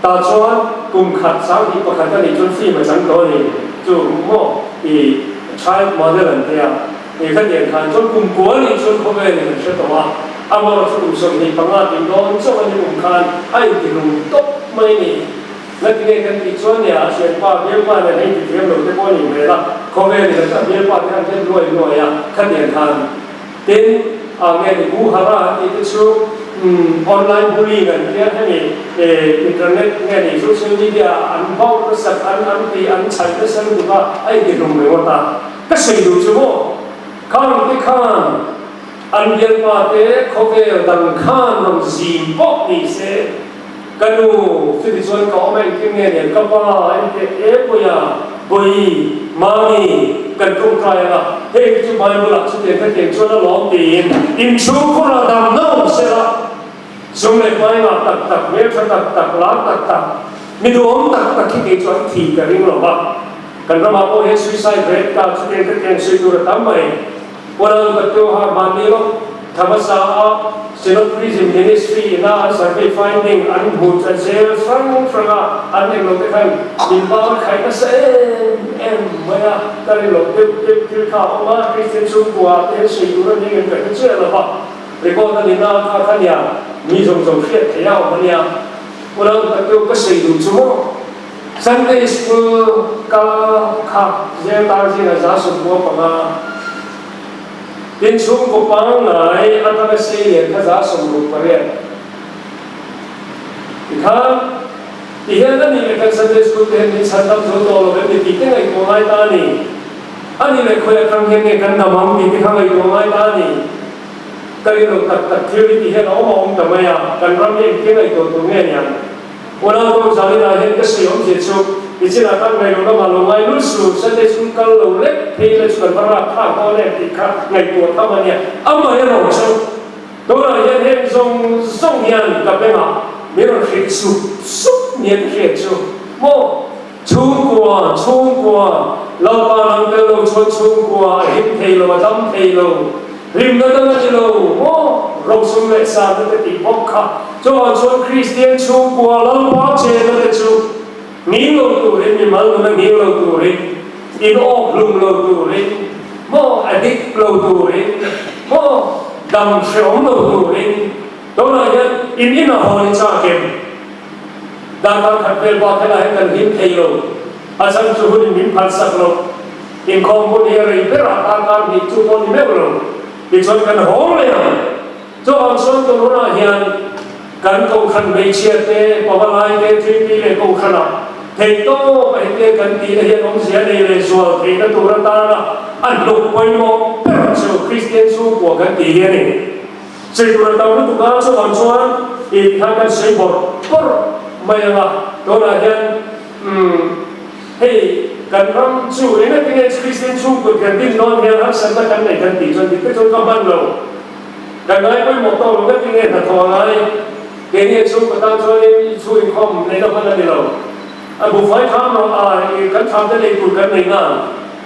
tah chuan kum khat 2001 a nih chuan film a chang tawh a ni chu maw i child model an tia i khatiang khan chuan kum kua nih chuan khawvel in an hre tawh a. Amaherawhchu kum 25 tih dawn chauh a ni kum khan a intihlum tawp mai a ni. Ngatinge kan tih chuan nia a hriatpa bialpa nen a intithiam lo te pawh a nih hmel a, khawvel in a bialpa te an hlet luai luai a, khatiang khan. Tin, a nge ni Hu Hara an tih te chu online bullying an tia hemi internet nge ni social media ah an bauh nasa an an tih an chhaih nasa lutuk a, a intihlum ringawt a. Ka sawi duh chu maw? Khang te khan. An bialpa te khawvel dang khan rawn zin pawh ni se, ka nu chuti chuan ka awm a engtin nge nen ka pa enteh e Puia, Bawi, Mami kan tawngtai ang a, hei te chu Bible ah chutiang khatiang chuan a lawm tiin inchhungkhur ah dam na awm se la, sum leh hmai ngah tak tak, hmeltha tak tak, lar tak tak, mi duhawm tak tak hi kei chu an thih ka ring lo va, kan ramah pawh hian suicide rate ta chutiang khatiang sawi tur a tam mai. Puan ka tu ha hman ni lo. Thamasa a Synod Prison Ministry ina an survey finding an hmuh cha jail hrang hranga an eng lo te khan min bang a khaih nasa em em mai a, ka rin loh deuh deuh thil kha a awm a, Kristian chhungkua te hian sawi tur a ni ngem ka hre chiah lo va, record a ni na kha kha nia mi zawng zawng hriat theih a awm a nia. Unau tak deuh ka sawi duh chu maw? Sunday School kal kha zel tar zingah 95. Tin chhungkaw pangngai atanga sei lian kha 68. Tikhan ti hian a nih leh kan Sunday School te hian min chhan dam zo tawh lo em ni tih te ngaihtuah ngai ta a ni. A nih leh khawi atang hian nge kan dam ang tih te kha ngaihtuah ngai ta a ni. Ka rin lo tak tak thil hi ti hian a awm a awm ta mai a, kan ram hi engtin ngaihtuah tur nge niang? Unau Dawng Zalina hian ka sawi awmzia chu nichinah khan ngailo lamah lo ngai lul su, Sunday school kal lo lek phei la chu kan va rak thlak dawn em tih kha ngaihtuah tham a nia. Amaherawh chu tunah hian heng zawng zawng hian ka bengah min rawn hrilh sup sup nia ka hriat chu maw? Chhungkua, chhungkua, Lalpa nang tel lo chuan chhungkua a him thei lo, a dam thei lo. Hlimna dang a ni lo maw? Rosum leh Sate te tih bawk kha. Chuvang chuan Kristian chhungkua Lalpa chenna te chu nghing lo turin, mimal nuna nghing lo turin, in awk hlum lo turin, maw addict lo turin, maw dam hreawm lo turin, tunah hian in inah haw ni chak em? Darkar khat vel bak helai hian kan hlim thei lo. A chhan chu hunin min phalsak lo. Inkhawm hun hi a rei ber a, darkar hnih chu pawh ni meuh lo. Tichuan kan hawng leh ang. Chuvang chuan tun hunah hian kan kohhran hmeichhia te, pavalai te, Trinity leh kohhranah theihtawp a hete kan tihna hian awmzia nei leh zual theihna tur atana a hnuk pawimawh ber chu Kristian chhungkua kan tih hi a ni. Chei tur a tam lutuk a, chuvang chuan ih khan kan sawi bawrh bawrh mai ang a, tunah hian umm hei kan ram chu engati nge Kristian chhungkut kan din dawn hian harsatna kan nei kan tih chuan dik te chuan ka hman lo, kan ngai pawimawh tawk lo ngati nge hnathawh a ngai, keini a chhungkaw tan chuanin i chhu inkhawm neihna hman a ni lo, a buhfai tham rawh a ih kan tham te nei tur kan nei ngang,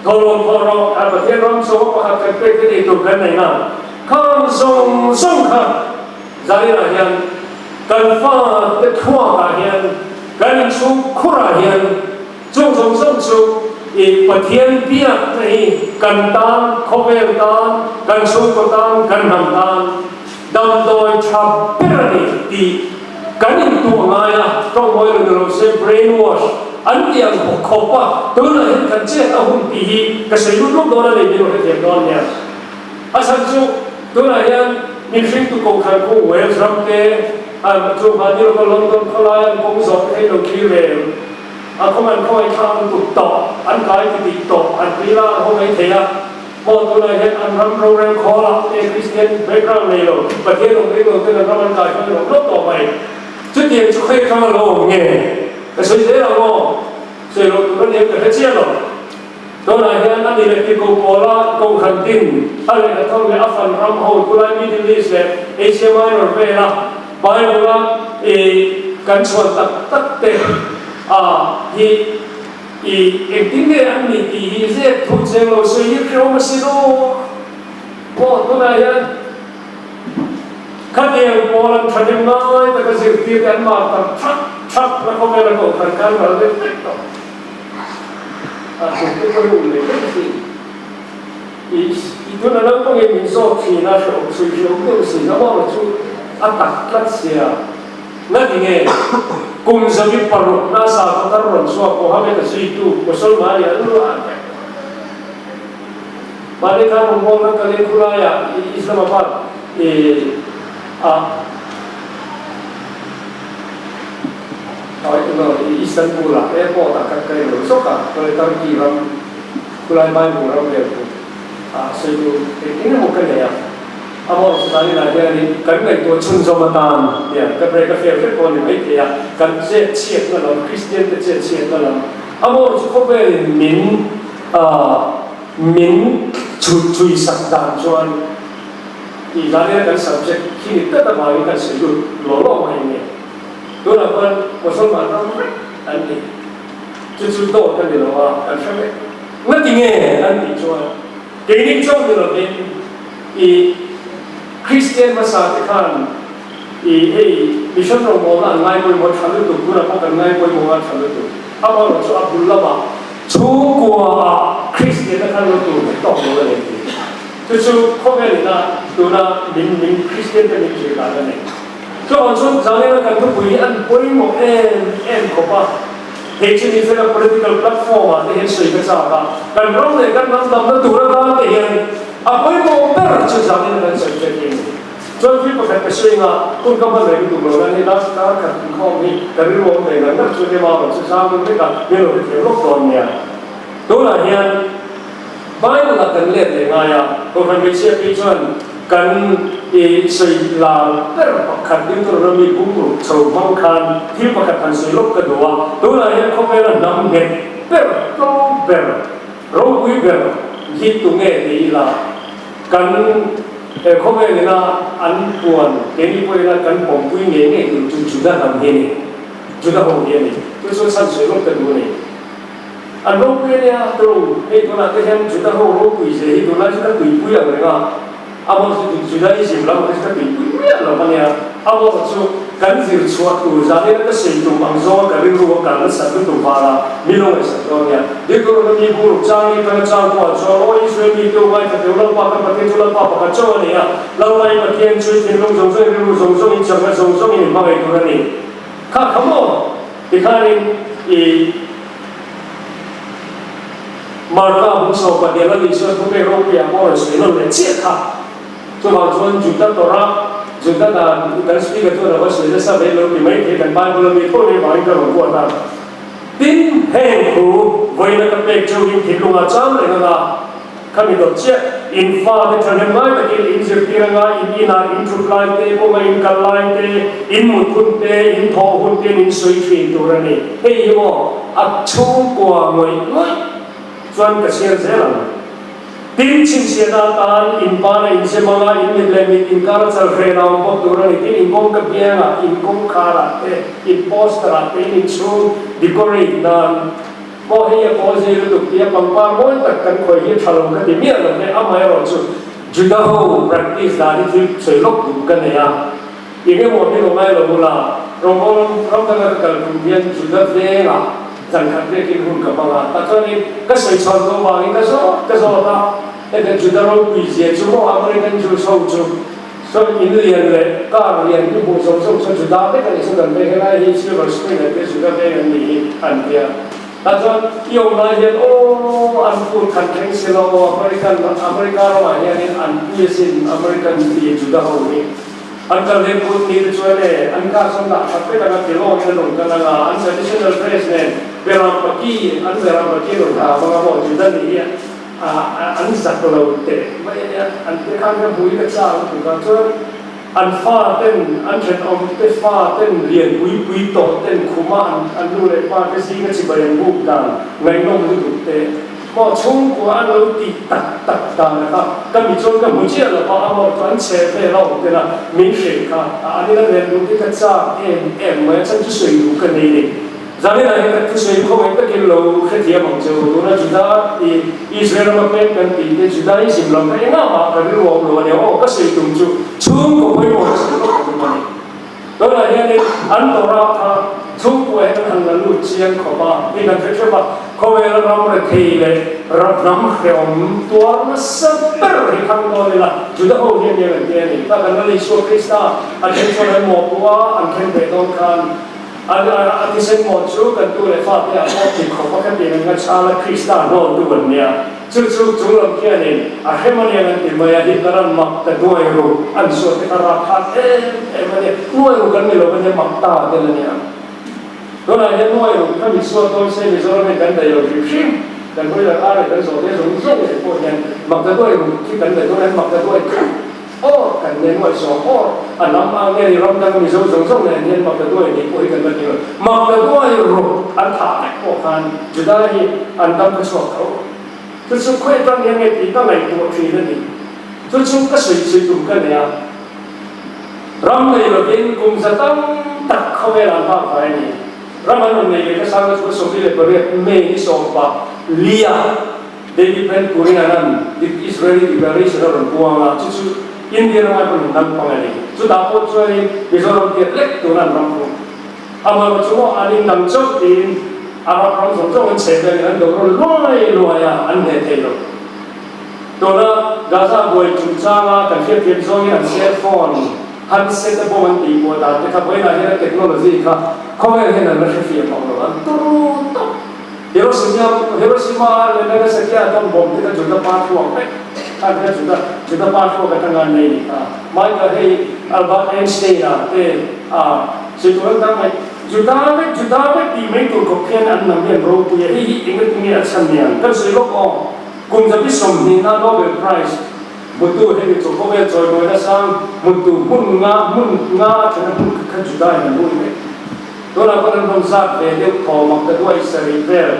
thawhlawm thawh rawh a Pathian ram chunga pakhat kan pek te nei tur kan nei ngang. Khang zawng zawng kha Zairah hian kan fate thluakah hian kan inchhung khurah hian chung zawng zawng chu i Pathian biakna hi kan tan, khawvel tan, kan chhungkaw tan, kan hnam tan damdawi tha ber a ni tih kan intuah ngai a, tawngmawi lo ni lo se brain wash an tih ang khawp a, tunah hian kan chet a hun tih hi ka sawi lut lawk dawn a ni tih lo hrethiam dawn nia. A chhan chu tunah hian mihringtu kohhran kawng Wales ram te, chu hmanni lawka London khawlai an kawng zawh te hi lo thlir ve em? A khawng an khawngaih thlak lutuk tawh, an kai ti tih tawh, an tui la an haw mai thei a. Maw tunah hian an ram rorel khawlah te Kristian background nei lo, Pathian awm ring lo ten an ram an kai hruai lo lawk tawh mai. Chutiang chu khawi atanga lo awm nge? Ka sawi zel ang aw, sawi loh tur a ni em ka hre chiah lo. Tunah hian a ni leh ti ko pawla Kohhran din a lehkha thawm leh a fan ram ho tulai Middle East leh Asia Minor vela Bible a i kan chhuan tak tak te a hi i engtin nge an nih tih hi zep thu cheng lo sawi hi hrehawm asin aw. Aw tunah hian khatiang pawl an thahnem ngai taka zirtir te an mar tak thak thak na khawvela Kohhran khan ral deuh vek tawh. A hnute ka ru leh vek thin. I i tuna naupangin min zawt thin a, hrehawm chhui hrehawm deuh si na mawla chu a tak tlat sia. Ngati nge kum zabi paruk na sakhaw thar rawn chhuak Mohammed a zuitu Mosolman an lu a vek. Mahni khan rawngbawlna kalin khulaiah Islamabad i ah Istanbul ah airport ah khan ka inlo zawk a, chuan Turkey ram khulai Bible ram vel chu ah sawi tur eng eng emaw ka nei a, amah Stalin ah hianin kan ngaihtuah chhunzawm atan nia ka break a fail vek pawh a ni maithei a, kan chet chhiatna lam Kristian te chet chhiatna lam amah chu khawvelin min ah min chhut chhui sak dan chuan tih dan ila kan subject khi ni tlat avangin kan sawi lut law law mai nge. Tunah khuan Mosolman ram vek an ni. Chu chu dawt a ni lo a, kan hre vek. Ngati nge an tih chuan keini chauh ni lovin i. Kristian hmasa te khan i hei mission rawngbawlna an ngai pawimawh tha lutuk, tunah pawh kan ngai pawimawh a tha lutuk. Amaherawhchu a bul lamah chhungkua ah Kristianna khan lo tur vek tawk lo a nei tih chu chu khawvel ina tuna min min Kristian te min zir dan a nei. Chuvang chuan zanina kan thupui hi an pawimawh em em khawp a, hei chu ni fela political platform ah te hian sawi ka chak a, kan ram leh kan ram damna tur atan te hian a pawimawh ber chu zanina kan sawi hriat hi a ni. Chuan thil pakhat ka sawi anga hun ka hman reng lutuk lo nan hei last kar khat inkhawm hi ka rilru awm ve ngar ngar chu nia mau chu zang deuh vek a, min lo hrethiam lawk dawn nia. Tunah hian Bible ah kan let leh ngai a, Kohhran hmeichhia phei chuan kan i sawi lar ber pakhat Deuteronomy bung ruk chho hmang khan thil pakhat han sawi lawk ka duh a, tunah hian khawvela hnam nghet ber, tlo ber, ropui ber hi tunge ti ila kan khawvel ina an puan keini pawhina kan pawmpui ngei ngei tur chu Juda hnam hi a ni, Juda ho hi a ni. Chu chu chhan sawi lawk ka duh a ni. An ropui a nia, turu, hei tunah te hian Juda ho ropui zia hi tunlai chu ka tuipui ang reng a, amah chu Judaism lam ang hi chu ka tuipui miah lo a nia, amah chu kan zir chhuah tur zan ila ka sawi tum ang zawnga ka rilru a kal nasat lutuk vara mi lo ngaihsak dawn nia. Deuteronomy bu ruk chang ni atanga chang pawh ah chuan, Aw Israel mi te u ngaithla teu Lalpa kan Pathian chu Lalpa pakhat chauh a ni a, Lalpa i Pathian chu i thinlung zawng zawngin rilru zawng zawngin chakna zawng zawngin i hmangaih tur a ni. Kha kha maw? Tikhanin i Marka bung sawpa Dela Isua thupek ropuiah pawh rawn sawi nawn leh chiah kha. Chuvang chuan Juda Torah, Juda dan, kan speaker chuan a va sawi nasa ve lo ti mai thei kan Bible a mi tho leh vangin ka rawn kuat a. Tin, heng thu vawiina ka pek cheuhin thinlungah cham reng anga, Khami dawt chiah, in fate thahnem ngai takin in zirtir anga, in inah in thut lai te, kawnga in kal lai te, in mut hun te, in thawh hun te in sawi thin tur a ni. Hei hi maw a chhungkua ngawih ngawih chuan ka chhiar zel ang. Tin, chhinchhiahna atan in pana in zem anga, in mit leh mit inkar a chal hren a awm bawk tur a ni. Tin, in kawngka biangah, in kawngkharah te, in poster ah te, in inchhung decorate nan, Maw hei a pawl zui lutuk tia pangpar mawi tak kan khawih hi tha lo ka ti miah lo ve, amaherawhchu Juda ho practice dan hi thil sawi lawk duh ka nei a, eng emaw min aw ngai lo bula rawngbawlawm ram danga ka kal tum hian Juda vengah zan khat vekin hun ka hmang a, tah chuanin ka sawi chhawn tawh vangin ka zawt ka zawt a, heta Juda ropui zia chu maw American Jews ho chu Saw in lian leh car lian hi hmuh zawng zawng chuan Juda vek a nih chu kan veng helai hi Silver Spring an tia Juda veng an nih hi an tia. Tah chuan i awm lai hian aw an phut khan thleng si lo American America ramah hianin an pui asin American ti Juda ho hi an kal leh phut ni te chuan e an car chuan dah that vek anga tilawngin an rawn kal anga an traditional dress nen beram paki an beram paki rawn ha vang a maw Juda nih hi an zak lo teh mai a nia, an te khan ka bui ka chak lutuk a, chuan an fa ten an thenawm te fa ten lian pui pui tawh ten khuma an an nu leh pa te zinga chibai an buk dan ngaihnawm lutuk teh maw chhungkua an lo tih tak tak dan a kha ka mi chuan ka hmu chiah lo va a mawr chu an chhe vel a awm tel a min hrilh kha a an ina len duh te ka chak em em mai a chan chu sawi duh ka nei ni. Zanina hi kan thusawi khawngaih takin lo hrethiam ang che u. Tuna Juda i Israel rama peng kan tih te Judaism lam kha engah mah ka rilru awm lo a nia aw. Ka sawi tum chu chhungkaw pawimawh ka sawi lawk tum a ni. Tunah hianin an Torah kha chhungkua hian an han la lut chiang khawp a, hei kan hre hrep a, khawvel ram rethei leh ram hnam hrehawm tuar nasa ber hi thang dawn ila Juda ho hian nia kan ti a ni. Ta kan Lal Isua Krista a then chuan an mawhpuh a, an then ve dawn khan A thisen mawn chu kan tu leh fate ah pawh ti khawp a ka ti reng a, Chala Krista hnawn tu an nia. Chu chu chung lam khianin a hrem a niang an ti mai a, Hitler an mak ta nuai ru an suah te kha rapthlak em em a nia, nuai ru kan ni lo a nia mak ta tel a nia. Tunah hian nuai ru kha mi suah dawn se Mizoram hian kan daih lo hrim hrim, kan boiler ar leh kan zawh te zawng zawng leh pawh hian mak ta nuai ru khi kan daih dawn a, mak ta nuai khat. Aw, kan nen uaih zawng aw, a lam ang nge ni ram dang Mizo zawng zawng nen hian Maktaduai nih pawh hi kan la ti lo. Maktaduai ruk an thah vek pawh khan Juda hi an dam kha chhuak tho. Chu chu khawi atang hian nge tih ka ngaihtuah thin a ni. Chu chu ka sawi sawi tum ka nei a. Ram nei lovin kum za tam tak khawvel an vak vai a ni. Ram an rawn nei leh ka sang na chu 28 May ni sawmpa lia. David Ben Gurion-a'n Israeli Declaration a rawn puang a, chu chu India ramah pawn an naupang a ni. Chutah pawh chuanin Mizoram tiat lek tuna an ram thung. Amaherawhchu chu maw an indang chauh tiin Arab ram zawng zawng an chheh velin an do rawn luai luai a, an hneh thei lo. Tuna Gaza buai chungchanga kan hriatthiam zawngin an cell phone handset a bawm an tih pawh dan te kha vawiinah hian a technology kha khawvel hian an la hrefiah mang lo, an turu tawp. Hiroshima Hiroshima leh Nagasaki a atom bomb te kha Juda pa thluak vek khan kha Juda Juda pa thluak atanga an nei ni kha. Michael hei Albert Einstein a te a sawi tur an tam mai. Juda vek Juda vek tih mai tur khawp hian an hnam hi an ropui a, hei hi engati nge a chhan niang kan sawi lawk aw. Kum zabi 20 a Nobel Prize hmutu hemi chu khawvel chawimawina sang hmutu hmun nga hmun nga a thlen a hmun kha Juda in an hui vek. Tunah khawn an rawn zat ve deuh thaw mak ta duai sarih vel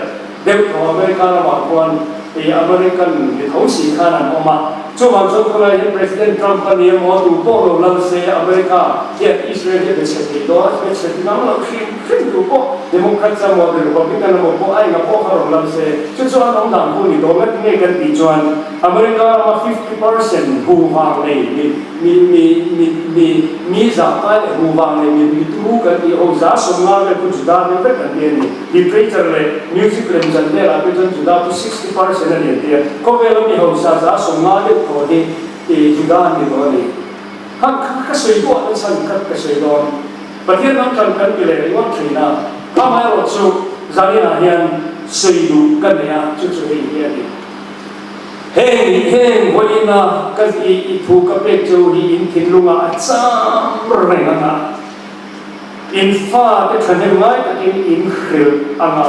deuh thaw America ramah khuan i American mi tho si khan an awm a. Chuvang chuan tunah hian President Trump a ni emaw tu pawh lo lal se America hian Israel hi a be chhe thei dawn a, be chhe ngam loh hrim hrim tu pawh Democrats emaw Republican emaw pawh a enga pawh kha rawn lal se chu chuan awm dan hu ni dawn ngat nge kan tih chuan America rama 50% hu vang nei mi Mi mi mi mi mi zah kai leh hu vang leh mi mi tu kan tih ho za 50 vel khu Juda vel vek an ti a ni. Literature leh music lemchan velah te chuan Juda chu 60% a ni an ti a. Khawvela mi hausa 50 deuh thaw hi i Juda an ni tawh a ni. Kha kha ka sawi duah na chhan kha ka sawi dawn. Pathian lam tan kan ti leh ringawt thin a. Amaherawh chu zaninah hian sawi duh ka nei a, chu chu hei hi a ni. Heng heng vawiina ka i i thu ka pek chu hi in thinlungah a cham reng ang a, in fate thahnem ngai takin in hrilh ang a,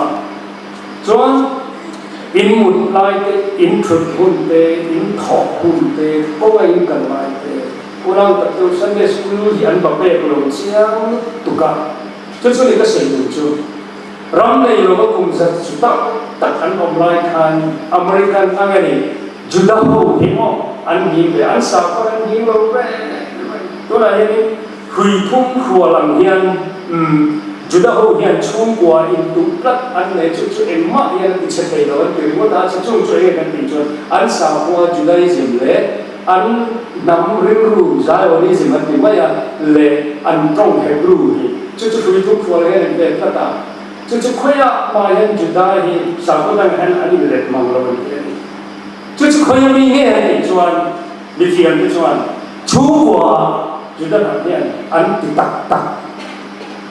chuan in mut lai te, in thut hun te, in thawk hun te, kawnga in kal lai te, unau tak chu Sunday School hi an va pek lo chiang lutuk a, chu chu ni ka sawi duh chu. Ram nei lova kum zat chu tak tak an awm lai khan American ang a ni, Juda ho hi maw an him ve, an sakhaw an him lo reng reng. Tunah hianin hrui thum hrual ang hian umm Juda ho hian chhungkua intuh tlat an nei chu chu engmah hian a ti chhe thei lo an ti ringawt a, chhe chung chu enge kan tih chuan an sakhua Judaism leh an hnam rilru Zionism an ti mai a leh an tawng Hebrew hi chu chu hrui thum hrual hian an pek tlat a, chu chu khawiah mah hian Juda hi sakhaw dangah hian an inlet mang lo an ti a ni. Chu chu khawia mi nge an tih chuan mithiam te chuan chhungkua Juda hnam hian an ti tak tak.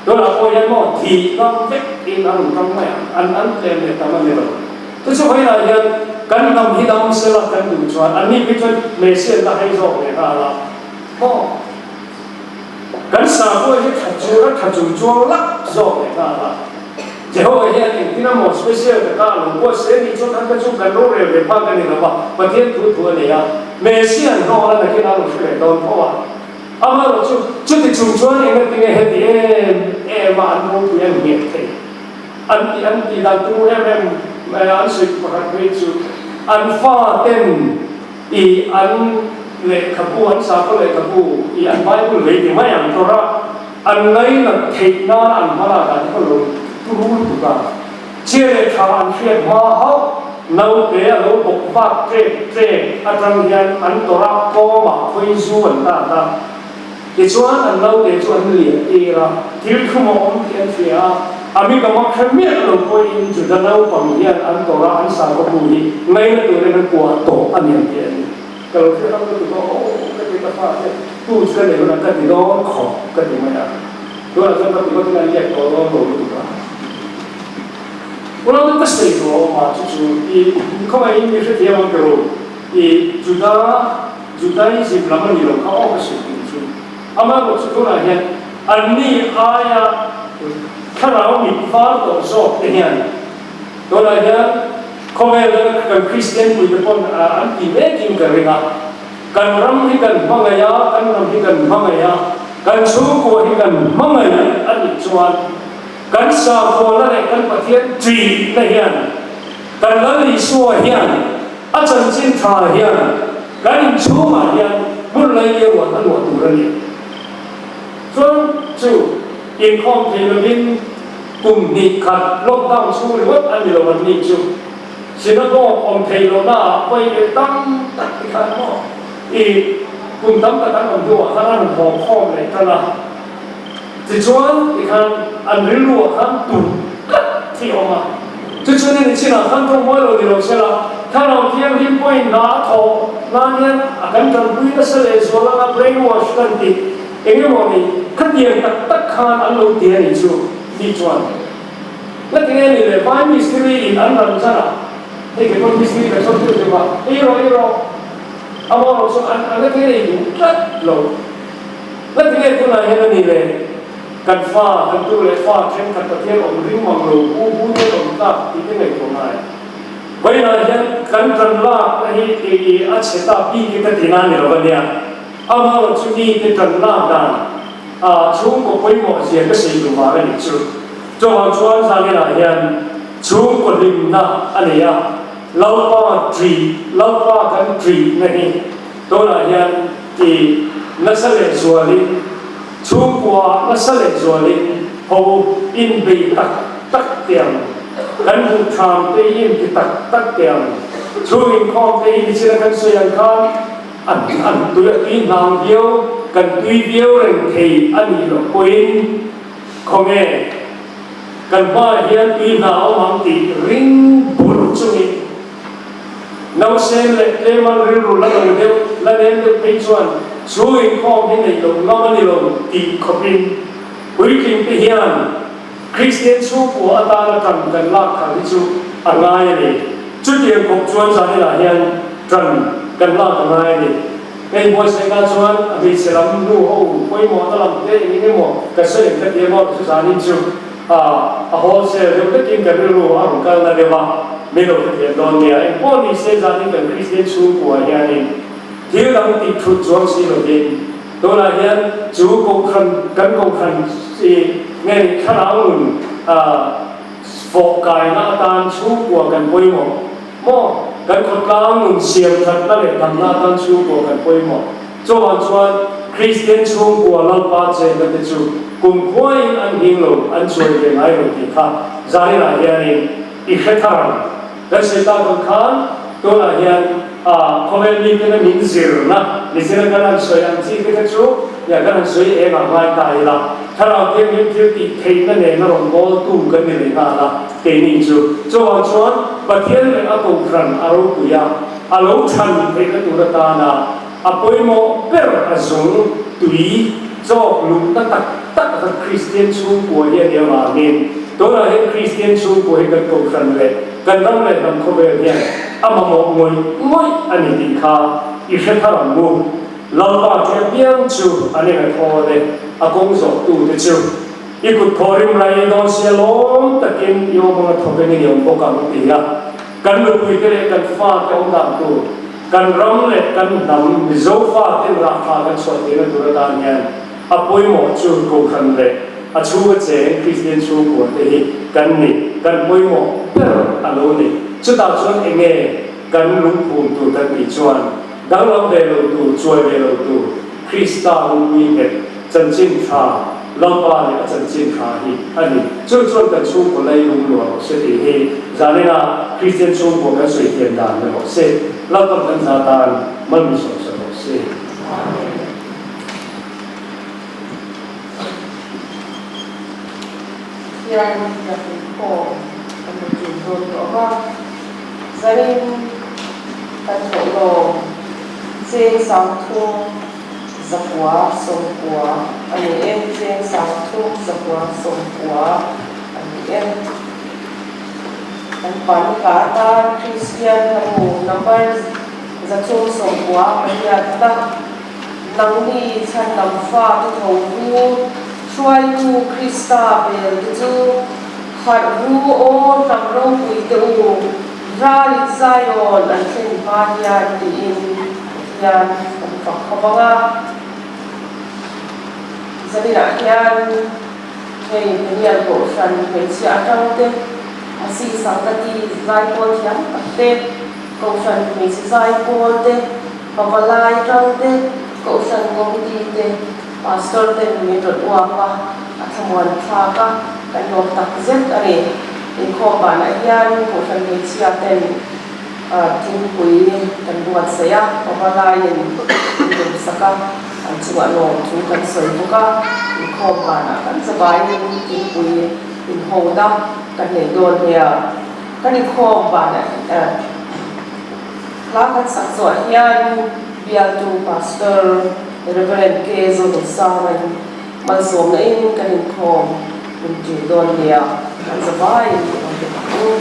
Tunah pawh hian maw thih ngam vek in a rawn tang mai ang, an an tlem leh tam a ni lo. Chu chu vawiinah hian kan hnam hi dam sela kan duh chuan an ni phei chuan Messiah an la hei zawk leh nghal a maw? Kan sakhaw hi tha chu a tha chung chuang lak zawk leh nghal a. Jehovah hian engtin a maw special taka a lo buatsaih a nih chuan khan ka chu kan rorel ve phak a ni lo va, Pathian thu thu a nei a, Messiah an hnawng la nakin a rawn hre leh dawn tho a. Amaherawh chu, chuti chung chuan engatinge heti em em a an ropui an nghet thei? An tih an tih dan tur em em an sawi pakhat phei chu an fa ten i an lehkhabu, an sakhaw lehkhabu i an Bible lei ti mai ang tawrh a, an ngainat theih nan an hmalak ah te kha lo turu lutuk a, chhia leh tha an hriat hma hauh naute a lo bawk vak ṭek ṭek aṭang hian an tawrh a kawmah khawi zu an tat a. Tichuan an naute chu an liah tir a, thil thlum a awm tih an hria a, a mi ka mak hre miah lo pawhin Juda naupang hian an tawrh a, an sakhaw bu hi ngaina turin an kuah tawh a ni ang tih a ni. Ka lo hre ram lutuk a, aw ka ti ka fate tu chu ka nei hunah ka ti dawn khawp ka ti mai a, tunah chuan ka ti ngawtin an liak tawh dawn lo lutuk a. Unau ka sawi duh a awm a, chu chu i khawngaihin mi hrethiam ang tiraw i Juda Judaism lam a ni lo kha aw ka sawi tum chu. Amaherawh chu tunah hian anni aia thlarau mit var tawh zawk te hian tunah hian khawvel danga kan Kristian puite pawn an ti mekin ka ring a, kan ram hi kan hmangaih a, kan ram hi kan hmangaih a, kan chhungkua hi kan hmangaih a nih chuan kan sakhuana leh kan Pathian ṭihna hian kan Lal Isua hian A chanchin tha hian kan inchhungah hian hmun lai leh ruat a luah tur a ni. Chuan chu inkhawm thei lovin kum hnih khat lockdown chhung ringawt a ni lo an ni chu synagogue awm thei lohnaah vawi leh tam tak ti khan maw i Kum tam tak an awm hnuah khan an rawn haw khawm leh tan a. Tichuan, tikhan an rilruah khan tur tlat hi a awm a. Chuchuan a ni chinah khan tawngmawi lo ni lo se la, Thlarau Thianghlim pawhin hna a thawh nan hian a kan tanpui nasa leh zual anga brain wash kan tih eng emaw ni khatiang tak tak khan an lo ti a nih chu tih chuan ngatinge ni le vai mistiri in an ran zan a hei ke pawn mistiri ka chawp deuh deuh a ei rawh ei rawh amaherawh chu an an ngatinge nei duh tlat lo ngatinge tunah hian a ni le Kan fa, kan tu leh fa thenkhat Pathian awm ring mang lo, pu pu te awm tlak tih te ngaihtuah ngai. Vawiinah hian kan tan lakna hi i a chhe ta bik hi ka ti na ni lo a nia. Amaherawh chu mi te tan lak dan a chhungkaw pawimawh zia ka sawi duh vang a nih chu. Chuvang chuan zaninah hian chhungkaw hlimna a nei a, Lalpa ṭih, Lalpa kan ṭihna hi tunah hian i nasa lehzualin, Chhungkua nasa leh zualin ho inbei tak tak te ang, kan hmuh ṭham te hi inti tak tak te ang, chhung inkhawm te hi nichina kan sawi ang khan an an tui a tui hnang viau, kan tui viau reng thei a nih loh pawhin khawnge kan hmaah hian tui hna a awm ang tih ring bur chungin Nausen leh tlem an rilru la lo deuh, la nem deuh phei chuan chu inkhawm hi neih loh ngam a ni lo tih khawpin puitling te hian Kristian chhungkua atana ṭan kan lak kha hi chu a ngai a ni. Chutiang khawp chuan zaninah hian ṭan kan lak a ngai a ni. Hei Buaiseka chuan a hmeichhe lam nu ho pawimawhna lam te eng eng emaw ka sawi ang ka ti emaw chu zanin chu A wholesale deuh vekin ka rilru a rawn kal na deuh a, min lo hrethiam dawn nia. Eng pawh ni se zanin kan Kristian chhungkua hianin thil dang tih thut chuang si lovin tunah hian chu kohhran kan kohhran i nge ni thlarau nun fawh kaina atan chhungkua kan pawimawh maw? Kan khawtlang nun siam thatna leh damna atan chhungkua kan pawimawh. Chuvang chuan Kristian chhungkua Lalpa chenna te chu kumkhuaiin an hing lo, an chuai ve ngai lo tih kha zaninah hianin i hre thar ang. Kan sawi tak ang khan tunah hian khawvel miten a min zirna nizira kan han sawi ang chi te kha chu ya kan han sawi eng ah ngai ta ila, Thlarau Thianghlim thil tih theihna nena rawn bawltu kan ni leh nghal a keini chu. Chuvang chuan Pathian leh a Kohhran a ropui a, a lo chhan theihna tur atana A pawimawh ber a zung tui chawk luhna tak tak kha Kristian chhungkua hi a nih avangin tunah hian Kristian chhungkua hi kan kohhran leh kan ram leh hnam khawvel hian a mamawh ngawih ngawih a ni tih kha i hre thar ang u. Lalpa ṭi apiang chu an eng a thawn e, a kawng zawhtute chu i kut thaw rim rai dawn sia lawm takin i awm anga thawk engin i awm bawk ang ti a. Kan nupuite leh kan fate awm dan tur, kan ram leh kan hnam Mizo faten rahthla kan chhuah theihna tur atan hian a pawimawh chu Kohhran leh a chhunga cheng Kristian chhungkua te hi kan ni, kan pawimawh ber a lo ni. Chutah chuan enge kan lungphum tur kan tih chuan danglam ve lo tur, chuai ve lo tur Krista lungpui nghet chanchin tha, Lalpa leh a chanchin tha hi a ni. Chu chuan kan chhungkaw lei lung luah rawh se tih hi zanina Kristian chhungkaw kan sawi thiam dan ni rawh se. Lalpan kan za tan mal min sawm sa rawh se. Amen. Hian biak inkhawm kan rawn ṭin dawn tawh a, zanin kan thawhlawm cheng sangthum 9 90 a ni e, cheng 30 9 90 a ni e. Kan panika atan Kristian hlabu number 190 pariatna, Nangni chhandam fate tho ru, hruaitu Krista bel te chu harh ru aw hnam ropui te u, ralin Zion an thlen hma hian tiin hian kan fak khawp ang a. Zaninah hian hei Peniel Kohhran hmeichhia atang te, Masi Sangati zaipawl thiam tak te, Kohhran hmeichhe zaipawl te, Pavalai atang te, Kohhran Committee te, Pastor ten min rawn uap a, a thlamuan thlak a, kan lawm tak zet a ni. Inkhawm banah hian Kohhran hmeichhia ten Thingpui kan buatsaih a, pavalaiin min rawn sak a, an chungah lawmthu kan sawi bawk a, inkhawm vanah kan zavaiin thingpui inhona kan nei dawn nia. Kan inkhawm vanah hla kan sak zawh hian bialtu Pastor Rev. K. Zonunsangin malsawmna in kan inkhawm min ṭil dawn nia, kan zavaiin i rawn ti ang u.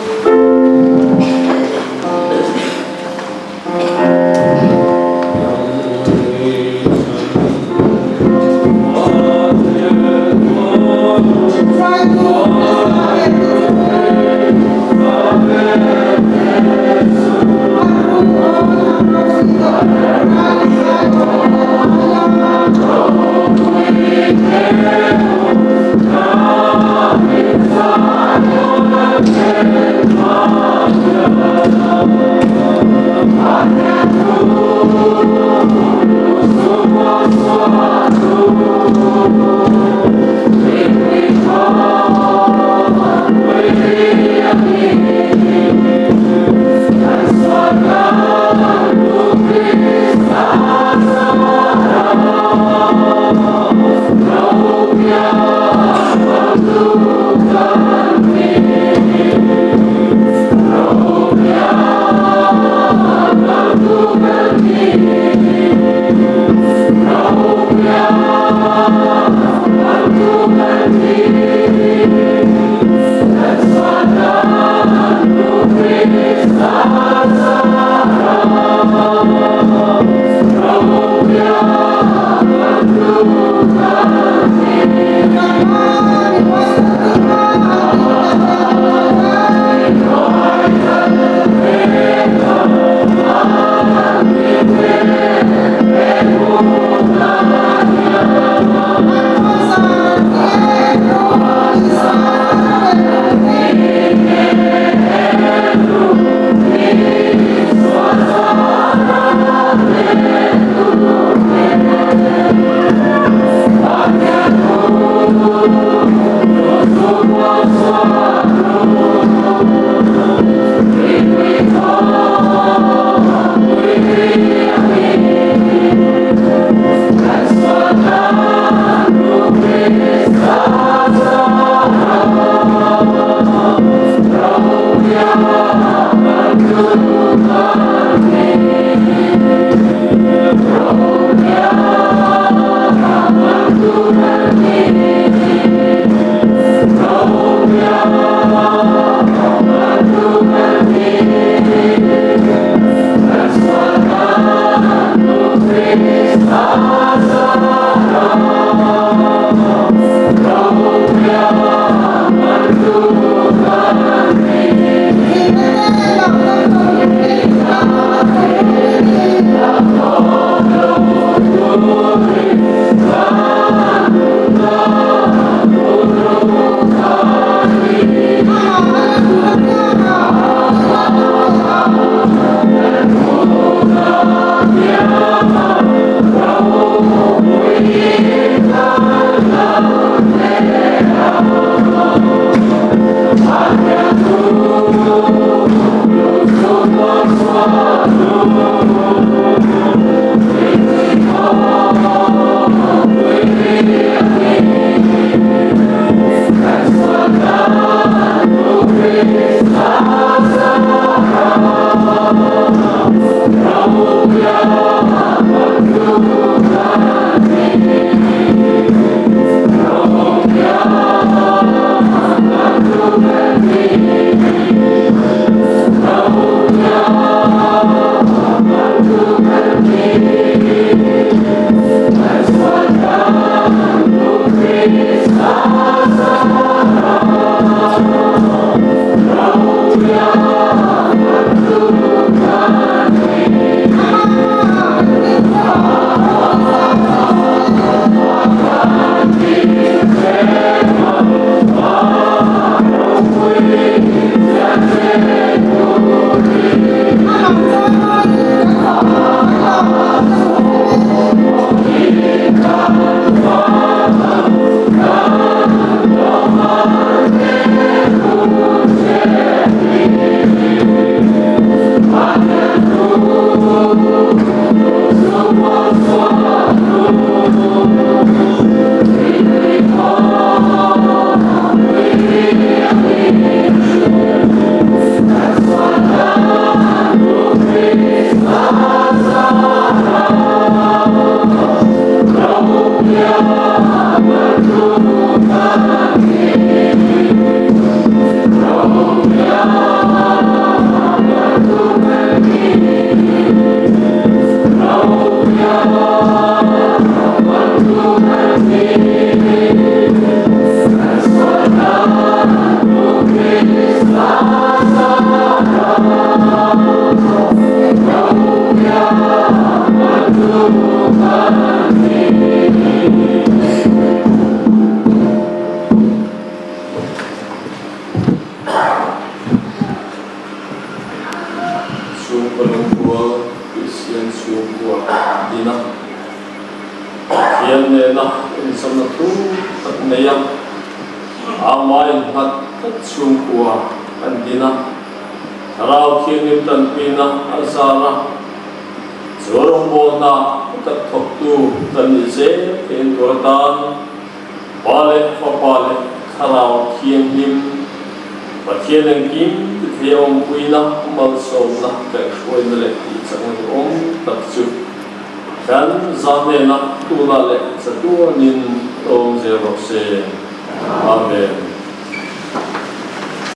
Pathian nena inzawmna thu tak nei a, amah innghat tlat chhungkua an din a, Thlarau Thianghlim tanpuina a zar a, chu rawngbawlna tak thawktu kan nih zel theih tur atan Pa leh Fapa leh Thlarau Thianghlim Pathian engkim ti thei awmpuina malsawmna kaihhruaina leh tihchakna duhawm tak chu kan za hnenah tunah leh chatuanin awm zel rawh se. Amen.